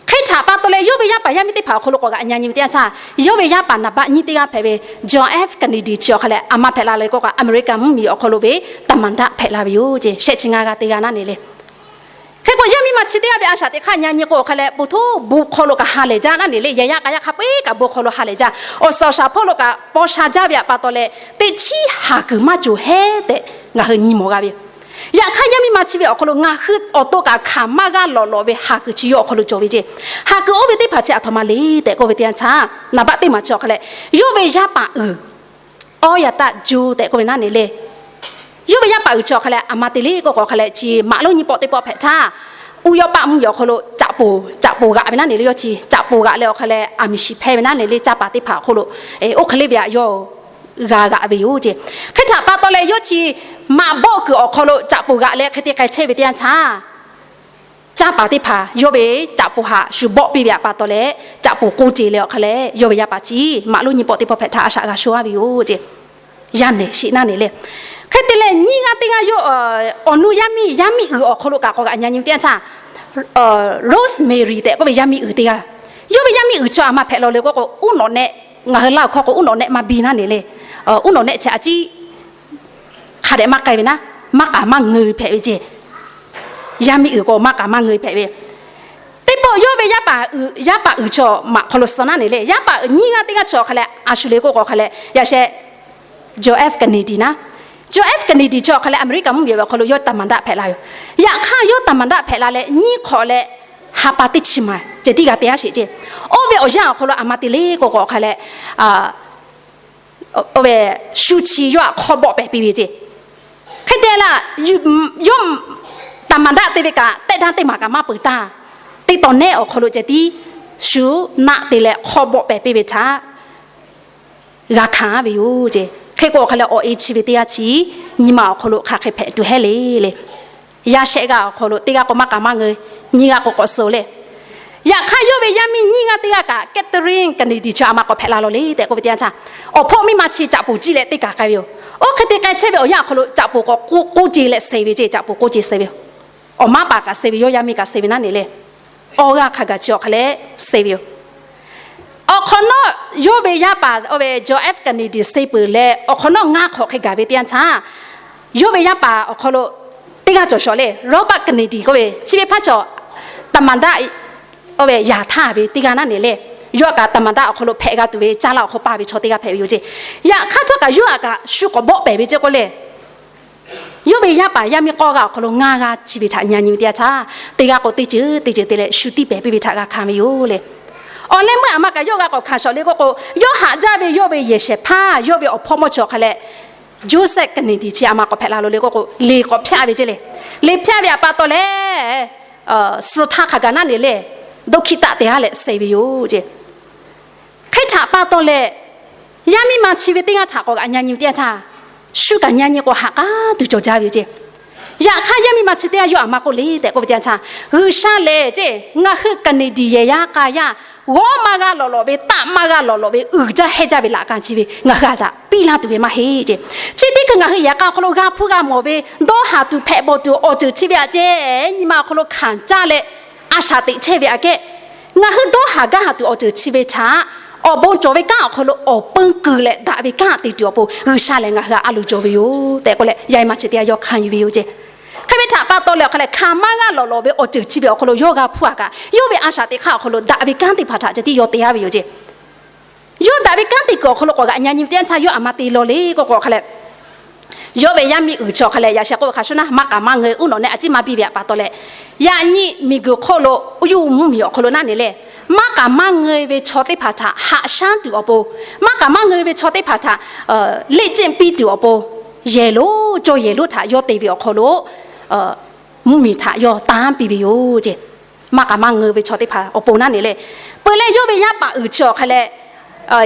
Hk'e htaꞈ pa taw leh yawˇ ve yaˇ paˍ yaˇ miˇ teˇ hpaˍ awˬ hk'aw lo k'awꞈ g'aꞈ nyi nyi ve teˇ yanˇ htaˇ, yawˇ ve yaˇ paˍ naˍ baˆ nyiˇ teˇ g'aˇ hpehꞈ ve John F Kennedy chi awˬ hk'a leh aˬ ma hpehꞈ la le k'o kaꞈ American mvuhˇmiˬ awˬ hk'aw lo ve သမ္မတ hpehꞈ la ve yoˬ ce. Shehˆ chi ngaˇ g'aˇ teˇ g'aˇ naˉ ne le. Hk'e k'o yaˇ miˇ ma chi teˇ g'aˇ ve a shaꞈ teꞈ hk'aˇ nyi nyi k'o hk'a leh bon htoˇ bon hk'aw lo kaꞈ ha lehˬ jaˇ naˉ ne le. Yehˬ yaˇ k'a yaˇ hk'a peu-eˬ kaꞈ bon hk'aw lo ha lehˬ jaˇ. Awˬ suhˍ awˬ shaˍ hpawˇ lo kaꞈ paw sha jaˇ ve aꞈ pa taw leh teˇ chiˉ haˍ kuiˬ maˇ cawˬ hehˉ tehꞈ ngaˬ hui nyi mawˬ g'a ve yoˬ. Yaꞈ hk'aˇ yaˇ miˇ ma chi ve awˬ hk'aw lo ngaˬ hui awˬ to kaꞈ hkanˍ maˇ g'aˇ lawꞈ lawꞈ ve haˍ kuiˬ chi yawˇ awˬ hk'aw lo cawˬ ve ce. Haˍ kuiˬ oˇ ve teˇ hpaˍ chi aˬ htoꞈ ma le tehꞈ k'oˆ ve teˇ yanˇ htaˇ, naˍ baˆ teˇ maˬ chi awˬ hk'a leh yawˇ ve yaˇ paˍ uiˍ Awˇ yaꞈ taˆ juˇ tehꞈ k'oˆ ve naˉ ne le. Yawˇ ve yaˇ paˍ uiˍ chi awˬ hk'a leh aˬ ma te le k'oˆ k'o hk'a leh chi maꞈ lonˉ nyiˇ pawˆ teˇ pawˆ hpehꞈ htaˇ, Uˇ Yawˇ paˆ mvuhˇmiˬ awˬ hk'aw lo caꞈ poˬ caꞈ poˬ g'aꞈ ve naˉ ne le. Yawˇ chi caꞈ poˬ g'aꞈ leh awˬ hk'a leh aˬ miˍ shiˍ hpehˇ ve naˉ ne le. Caˇ paˍ teˇ hpaˍ awˬ hk'aw lo oˇ hk'e le ve aꞈ yawˇ g'a g'aꞈ ve yoˬ ce. Hk'e htaꞈ pa taw leh yawˇ chi maꞈ bawˆ kuiˬ awˬ hk'aw lo caꞈ poˍ g'aꞈ leh hk'e te k'ai chehˇ ve teˇ yanˇ htaˇ, canˇ paˍ teˇ hpaˍ yawˇ ve caꞈ poˍ htaꞈ shu bawˆ piˇ ve htaꞈ pa taw leh, caꞈ poˍ k'oˆ ce leh awˬ hk'a leh yawˇ ve yaˇ paˍ chi maꞈ lonˉ nyiˇ pawˆ teˇ pawˆ hpehꞈ htaˇ a shaꞈ g'a sho-a ve yoˬ ce. Yaˇ nehˬ sheˍ naˇ nehˬ le. Hk'e te leh nyiˇ g'aˇ teˇ g'aˇ yawˇ awˬ nu yaˇ miˇ, yaˇ miˇ uiˍ awˬ hk'aw lo kaꞈ k'awꞈ g'aꞈ nya nyi ve teˇ yanˇ htaˇ, Rosemary tehꞈ k'oˆ ve yaˇ miˇ uiˍ teˇ g'aˇ. Yawˇ ve yaˇ miˇ uiˍ chi a ma hpehꞈ la le k'oˆ k'o, uˉ nawꞈ nehˆ, ngaˬ hui Laˇ huˍ hkawˇ k'o uˉ nawꞈ nehˆ maˇ biˇ naˇ nehˬ le. Uˉ nawꞈ nehˆ chi a ciˉ hk'a dehꞈ maˇ k'ai ve naˉ, maˇ k'aˍ maˇ ngeu hpehꞈ ve ce. Yaˇ miˇ uiˍ k'o maˇ k'aˍ maˇ ngeu hpehꞈ ve. Teˇ pawˆ yawˇ ve yaˇ paˍ uiˍ, yaˇ paˍ uiˍ chaw maꞈ hk'aw lo suh naˉ nehˬ le. Yaˇ paˍ uiˍ nyiˇ g'aˇ teˇ g'aˇ chi awˬ hk'a leh a shu le k'oˆ k'o hk'a leh, yaꞈ sheh John F Kennedy naˉ, John F Kennedy chi awˬ hk'a leh America mvuhˇmiˬ awˬ hk'aw lo yawˇ သမ္မတ hpehꞈ la yoˬ. Yaꞈ hk'aˇ yawˇ သမ္မတ hpehꞈ la leh nyiˇ hk'awꞈ leh ha pa teˇ chi maˍ ceh tiˉ g'a te-a sheˍ ce. Oˇ ve awˬ yanˇ awˬ hk'aw lo a ma te le k'oˆ k'o hk'a leh, oˇ ve shu chi yawˇ htaꞈ hk'aw bawˆ pehˍ piˇ ve ce. Hk'e te laˇ, yawˇ သမ္မတ te ve kaꞈ tehˆ daˇ teˇ maˬ kaꞈ maˇ peuˬ taˇ. Teˇ tawn nehˉ awˬ hk'aw lo ceh tiˉ shu naˆ te leh hk'aw bawˆ pehˍ piˇ ve htaꞈ g'a hkanˍ ve yoˬ ce. Hk'e k'o awˬ hk'a leh awˬ e chi ve teˇ g'aˇ chi nyi ma awˬ hk'aw lo hk'aˬ hk'e hpehꞈ tuˬ hehˉ le le. Yaˇ shehˆ g'aˇ awˬ hk'aw lo teˇ g'aˇ k'o maˇ k'aˍ maˇ ngeu, nyiˇ g'aˇ k'o k'awꞈ suh le. Yaꞈ hk'aˇ yawˇ ve yaˇ miˇ nyiˇ g'aˇ teˇ g'aˇ kaꞈ Catherine Kennedy chi a ma k'awꞈ hpehꞈ la lawˬ le tehꞈ k'oˆ ve teˇ yanˇ htaˇ, awˬ hpawˇ miˇ ma chi caꞈ poˍ ciˇ leh teˇ kaˬ k'ai ve yoˬ. Oˇ hk'e te k'ai chehˇ ve awˬ yanˇ awˬ hk'aw lo caꞈ poˍ k'awꞈ k'oˆ ce leh suh ve ce, caꞈ poˍ k'oˆ ce suh ve yoˬ. Awˬ maˉ paˍ kaꞈ suh ve, yawˇ yaˇ miˇ kaꞈ suh ve naˉ nehˬ le. Awˬ g'aˇ hk'a gaˬ chi awˬ hk'a leh suh ve yoˬ. Awˬ hk'awꞈ nawˉ yawˇ ve yaˇ paˍ oˇ ve John F Kennedy suh peuˬ leh awˬ hk'awꞈ nawˉ ngaˇ hk'awꞈ hk'e gaˬ ve teˇ yanˇ htaˇ, yawˇ ve yaˇ paˍ awˬ hk'aw lo teˇ g'aˇ cawˬ shawˍ le, Robert Kennedy k'oˆ ve chi ve hpaˇ chaw သမ္မတ oˇ ve yaꞈ htaˇ ve teˇ g'aˇ naˉ nehˬ le. Yawˇ kaꞈ သမ္မတ awˬ hk'aw lo hpehꞈ g'a tuˬ ve caˇ laˇ awˬ hk'aw paˇ ve chaw teˇ g'aˇ hpehꞈ ve yoˬ ce. Yaꞈ hk'aˇ htawˇ kaꞈ yawˇ htaꞈ kaꞈ shu k'awꞈ bawˆ pehˍ ve ce k'oˆ le. Yawˇ ve yaˇ paˍ yaˇ miˇ k'awˇ g'aˇ awˬ hk'aw lo ngaˇ g'aˇ chi ve htaꞈ nya nyi ve teˇ yanˇ htaˇ, teˇ g'aˇ k'o teˇ ceuˬ teˇ ceuˬ te leh shu tiˇ pehˍ piˇ ve htaꞈ g'a hkanˍ ve yoˬ le. Awˬ leh meuˇ a ma kaꞈ yawˇ g'a k'awꞈ hkanˍ shawˍ le k'oˆ k'o, yawˇ haꞈ jaˇ ve yawˇ ve yehˬ shehˍ hpaˇ yawˇ ve awˬ hpawˇ mawˇ chi awˬ hk'a leh, Joseph Kennedy chi a ma k'awꞈ hpehꞈ la lo le k'oˆ k'o, liꞈ k'awꞈ hpaˇ ve ce le. Liꞈ hpaˇ ve htaꞈ pa taw leh, suh htaˇ hk'a gaˬ naˉ nehˬ le, dawˇ hkiˆ taˆ te-a leh suh ve yoˬ ce. Hk'e htaꞈ pa taw leh, yaˇ miˇ ma chi ve teˇ g'aˇ htaꞈ k'awꞈ g'aꞈ nya nyi ve teˇ yanˇ htaˇ, shu kaꞈ nya nyi k'o haꞈ k'aˉ tuˬ cawˬ jaˇ ve yoˬ ce. Yaꞈ hk'aˇ yaˇ miˇ ma chi teˇ g'aˇ yawˇ a ma k'oˆ le tehꞈ k'oˆ ve teˇ yanˇ htaˇ, G'uiˬsha lehˬ ce, ngaˬ hui Kennedy yehˬ yaˇ k'a yaˇ g'awˇ maˇ g'a lawˬ lawꞈ ve, taˆ maˇ g'a lawˬ lawꞈ ve, uiˍ jaˇ hehˇ jaˇ ve laꞈ ka chi ve ngaˬ hui a htaꞈ piˇ laˇ tuˬ ve maˇ heˆ ce. Chi teˇ hkui ngaˬ hui yehˬ k'a awˬ hk'aw lo g'a hpuˇ g'a mawˬ ve, dawˇ haˍ tuˬ hpehꞈ bawˬ tuˬ awˬ ceuˬ chi ve aꞈ ce, nyi ma awˬ hk'aw lo hkanˍ caˇ leh a shaꞈ teꞈ chehˇ ve aꞈ kehˉ, ngaˬ hui dawˇ haˍ gaˇ haˍ tuˬ awˬ ceuˬ chi ve htaꞈ awˬ bon cawˬ ve kanˉ awˬ hk'aw lo awˬ peun kuiˬ leh daꞈ ve kanˉ te tuˬ awˬ pon G'uiˬsha lehˬ ngaˬ hui htaꞈ a loˍ cawˬ ve yoˬ tehꞈ k'oˆ leh, yaˇ miˇ ma chi teˇ g'aˇ yawˇ hkanˍ yuˬ ve yoˬ ce. Hk'e ve htaꞈ pa taw leh awˬ hk'a leh hkanˍ maˇ g'a lawˬ lawꞈ ve awˬ ceuˬ chi ve awˬ hk'aw lo yawˇ g'a hpuˇ a kaꞈ, yawˇ ve a shaꞈ teꞈ hk'aˇ awˬ hk'aw lo daꞈ ve kanˉ teˇ hpaˍ htaꞈ ceh tiˉ yawˇ te-a ve yoˬ ce. Yawˇ daꞈ ve kanˉ te kuiˬ awˬ hk'aw lo k'awꞈ g'aꞈ nya nyi ve teˇ yanˇ htaˇ yawˇ a ma te law le k'oˆ k'o awˬ hk'a leh, yawˇ ve yaˇ miˇ uiˍ chi awˬ hk'a leh yaꞈ sheh k'oˆ ve hk'a shuˍ naˉ, maˇ k'aˍ maˇ ngeu, uˉ nawꞈ nehˆ a ciˉ maˇ biˇ ve htaꞈ pa taw leh, yaꞈ nyi miˬguiˬ hk'oˆ lo, oˇ yawˇ mvuhˇmiˬ awˬ hk'aw lo naˉ nehˬ lehˬ, maˇ k'aˍ maˇ ngeu ve chaw teˇ hpaˍ htaꞈ haꞈ shaˉ tuˬ awˬ pon, maˇ k'aˍ maˇ ngeu ve chaw teˇ hpaˍ htaꞈ leˆ ceˆ piˇ tuˬ awˬ pon, yehˬ lonˉ cawˇ yehˬ lonˉ htaꞈ yawˇ te ve awˬ hk'aw lo mvuhˇmiˬ htaꞈ yawˇ tanˉ piˇ ve yoˬ ce. Maˇ k'aˍ maˇ ngeu ve chaw teˇ hpaˍ awˬ pon naˉ nehˬ lehˬ, peuˬ leh yawˇ ve yaˇ paˍ uiˍ chi awˬ hk'a leh,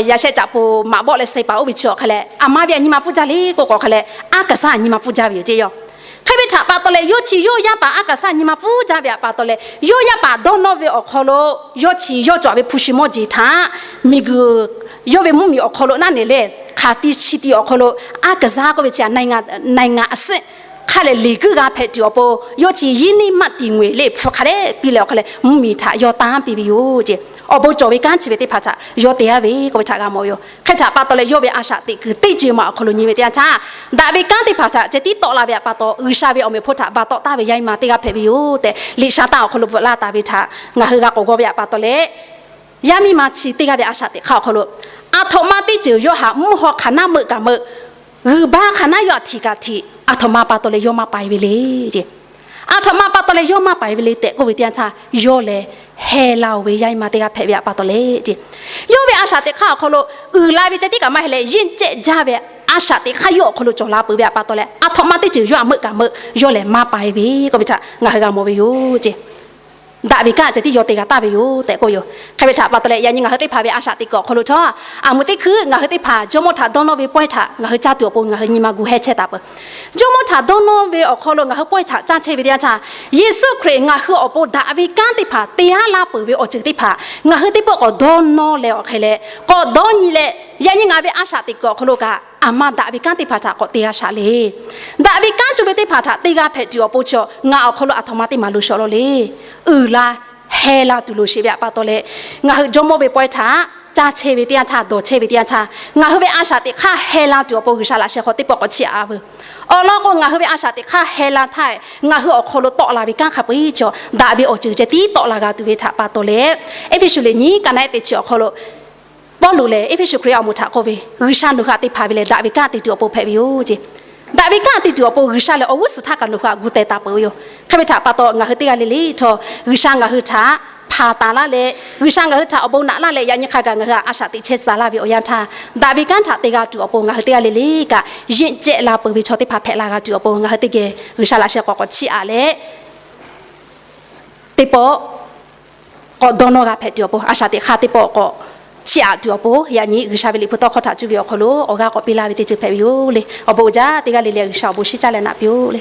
yaꞈ sheh caꞈ poˍ maꞈ bawˆ leh suh paˍ oˇ ve chi awˬ hk'a leh, a ma ve htaꞈ nyi ma pfuhˇ jaˇ le k'oˆ k'o awˬ hk'a leh, aˉ kaˍ saˉ nyi ma pfuhˇ jaˇ ve yoˬ ce yoˬ. Hk'e ve htaꞈ pa taw leh yawˇ chi yawˇ yaˇ paˍ aˉ kaˍ saˉ nyi ma pfuhˇ jaˇ ve htaꞈ pa taw leh, yawˇ yaˇ paˍ dawˇ nawˇ ve awˬ hk'aw lo, yawˇ chi yawˇ cawˬ ve hpu shi mawˇ jeˬ htaꞈ miˬguiˬ, yawˇ ve mvuhˇmiˬ awˬ hk'aw lo naˉ nehˬ lehˬ, hk'aˬ ti chi ti awˬ hk'aw lo, aˉ kaˍ saˉ k'oˆ ve chi နိုင်ငံ အဆင့် hk'a lehˬ liꞈ guiˇ g'a hpehꞈ tuˬ awˬ pon, yawˇ chi yinˉ niˉ maˆ tiˍ ngwe le hpu hk'a dehꞈ piˇ leh awˬ hk'a leh mvuhˇmiˬ htaꞈ yawˇ tanˉ piˇ ve yoˬ ce. Awˬ bon cawˬ ve kanˉ chi ve teˇ hpaˍ htaꞈ yawˇ te-a ve k'oˆ ve htaꞈ g'a mawˬ ve yoˬ. Hk'e htaꞈ pa taw leh yawˇ ve a shaꞈ teꞈ kuiˬ teˇ ceuˬ ma awˬ hk'aw lo nyi ve teˇ yanˇ htaˇ, daꞈ ve kanˉ teˇ hpaˍ htaꞈ ceh tiˉ tawˆ la ve htaꞈ pa taw, G'uiˬsha ve awˬ meꞈ awˬ hponˇ htaꞈ ba tawˆ taˍ ve yaˇ nyi ma teˇ g'aˇ hpehꞈ ve yoˬ tehꞈ, liꞈ sha taˇ awˬ hk'aw lo bvuhꞈ laˇ taˍ ve htaꞈ ngaˬ hui g'a k'awꞈ g'aw ve htaꞈ pa taw leh, yaˇ miˇ ma chi teˇ g'aˇ ve a shaꞈ teꞈ hk'aˇ awˬ hk'aw lo, aˬ htoꞈ ma teˇ ceuˬ yawˇ htaꞈ mvuhˇ haw hk'aˬ naˉ meuˆ kaꞈ meuˆ, g'uiˬ baˇ hk'aˬ naˉ yawˇ htaꞈ htiꞈ kaꞈ htiꞈ, aˬ htoꞈ ma pa taw leh yawˇ maˇ paiˍ ve le ce. Aˬ htoꞈ ma pa taw leh yawˇ maˇ paiˍ ve le tehꞈ k'oˆ ve teˇ yanˇ htaˇ, yawˇ lehˬ heh la-oˬ ve yaˇ nyi ma teˇ g'aˇ hpehꞈ ve htaꞈ pa taw leh ce, yawˇ ve a shaꞈ teꞈ hk'aˇ awˬ hk'aw lo uiˍ la ve ceh tiˉ kaꞈ maˇ heˆ leh, yinˇ cehˆ jaˇ ve a shaꞈ teꞈ hk'aˇ yawˇ awˬ hk'aw lo cawˬ la peuˬ ve htaꞈ pa taw leh, aˬ htoꞈ ma teˇ ceuˬ yawˇ htaꞈ meuˆ kaꞈ meuˆ, yawˇ lehˬ maˇ paiˍ ve k'oˆ ve htaꞈ ngaˬ hui g'a mawˬ ve yoˬ ce. daꞈ ve kanˉ ceh tiˉ yaw te g'a taˍ ve yoˬ tehꞈ k'oˆ yoˬ. Hk'e ve htaꞈ pa taw leh, yaꞈ nyi ngaˬ hui teˇ hpaˍ ve a shaꞈ teꞈ kuiˬ awˬ hk'aw lo htawˇ, aˬ muˍ teˇ hkui ngaˬ hui teˇ hpaˍ Jawˇmawˇ htaꞈ dawˇ nawˇ ve pawehˇ htaꞈ ngaˬ hui caˇ tuˬ awˬ pon ngaˬ hui nyi ma gu heh chehˇ taˍ peuˬ. Jawˇmawˇ htaꞈ dawˇ nawˇ ve awˬ hk'aw lo ngaˬ hui pawehˇ htaꞈ caˇ chehˇ ve teˇ yanˇ htaˇ, Yeˍsuˆ Hkriꞈ ngaˬ hui awˬ pon daꞈ ve kanˉ teˇ hpaˍ te-a laˇ peuˬ ve awˬ ceuˬ teˇ hpaˍ ngaˬ hui teˇ pawˆ k'awꞈ dawˇ nawˇ leh awˬ hk'e leh, k'awꞈ dawˇ nyi leh, yaꞈ nyi ngaˬ ve a shaꞈ teꞈ kuiˬ awˬ hk'aw lo kaꞈ, aˬ ma daꞈ ve kanˉ teˇ hpaˍ htaꞈ k'awꞈ te g'a shaꞈ le. Daꞈ ve kanˉ cuˇ ve teˇ hpaˍ htaꞈ te g'a hpehꞈ tuˬ awˬ pon chi ngaˬ awˬ hk'aw lo aˬ htoꞈ ma teˇ maˍ lo shawˍ law le. Uiˍ la heh la tuˬ loˍ sheˍ ve htaꞈ pa taw leh, ngaˬ hui Jawˇmawˇ ve pawehˇ htaꞈ caˇ chehˇ ve teˇ yanˇ htaˇ, dawˬ chehˇ ve teˇ yanˇ htaˇ, ngaˬ hui ve a shaꞈ teꞈ hk'aˇ heh la tuˬ awˬ pon G'uiˬsha laꞈ sheh hk'aw teˇ pawˆ k'awꞈ chiˇ aꞈ veuˬ. Awˬ lawn k'o, ngaˬ hui ve a shaꞈ teꞈ hk'aˇ heh la htaˇ, ngaˬ hui awˬ hk'aw lo tawˆ la ve kanˉ hk'a peu-eˬ chaw daꞈ ve awˬ ceuˬ ceh tiˉ tawˆ la g'a tuˬ ve htaꞈ pa taw leh, Eˇfeˇsuꞈ liꞈ nyiˇ ka naˆ ehˉ teˇ chi awˬ hk'aw lo Pawˇluꞈ lehˬ Eˇfeˇsuꞈ Hkriꞈ yaˇ awˬ moˍ htaꞈ k'oˆ ve, G'uiˬsha nawˬ hui htaꞈ te hpanˍ ve lehˬ, daꞈ ve kanˉ te tuˬ awˬ pon hpehꞈ ve yoˬ ce. Daꞈ ve kanˉ te tuˬ awˬ pon G'uiˬsha lehˬ, awˬ g'uˇ suhˍ htaˇ kaꞈ nawˬ hui htaꞈ gu teh taˍ peuˬ ve yoˬ. Hk'e ve htaꞈ pa taw, ngaˬ hui teˇ g'aˇ le le htawˇ, G'uiˬsha ngaˬ hui htaꞈ hpanˍ taˍ laˇ leh, G'uiˬsha ngaˬ hui htaꞈ awˬ bon naꞈ laˇ leh, yaꞈ nyi hk'a gaˬ ngaˬ hui htaꞈ a shaꞈ teꞈ chehˇ tcuh laˇ ve awˬ yanˇ htaˇ, daꞈ ve kanˉ htaꞈ te g'a tuˬ awˬ pon ngaˬ hui teˇ g'aˇ le le kaꞈ, yeˆ cehˆ la peuˬ ve chaw teˇ hpaˍ hpehꞈ la g'a tuˬ awˬ pon ngaˬ hui teˇ geh G'uiˬsha laꞈ sheh k'awꞈ k'awꞈ chiˇ aꞈ leh, teˇ pawˆ k'awꞈ dawˇ nawˇ g'a hpehꞈ tuˬ awˬ pon, a shaꞈ teꞈ hk'aˇ teˇ pawˆ k'awꞈ chiˇ aꞈ tuˬ awˬ pon, yaꞈ nyi G'uiˬsha ve liꞈ hpu tawˇ hkawˇ htaꞈ cuˇ ve awˬ hk'aw lo awˬ g'aˇ k'awꞈ piˇ laˇ ve teˇ ceuˬ hpehꞈ ve yoˬ le. Awˬ bon uiˍ jaˇ, teˇ g'aˇ le le G'uiˬsha awˬ bon shiˍ caˇ leh naꞈ piˇ-oˆ le.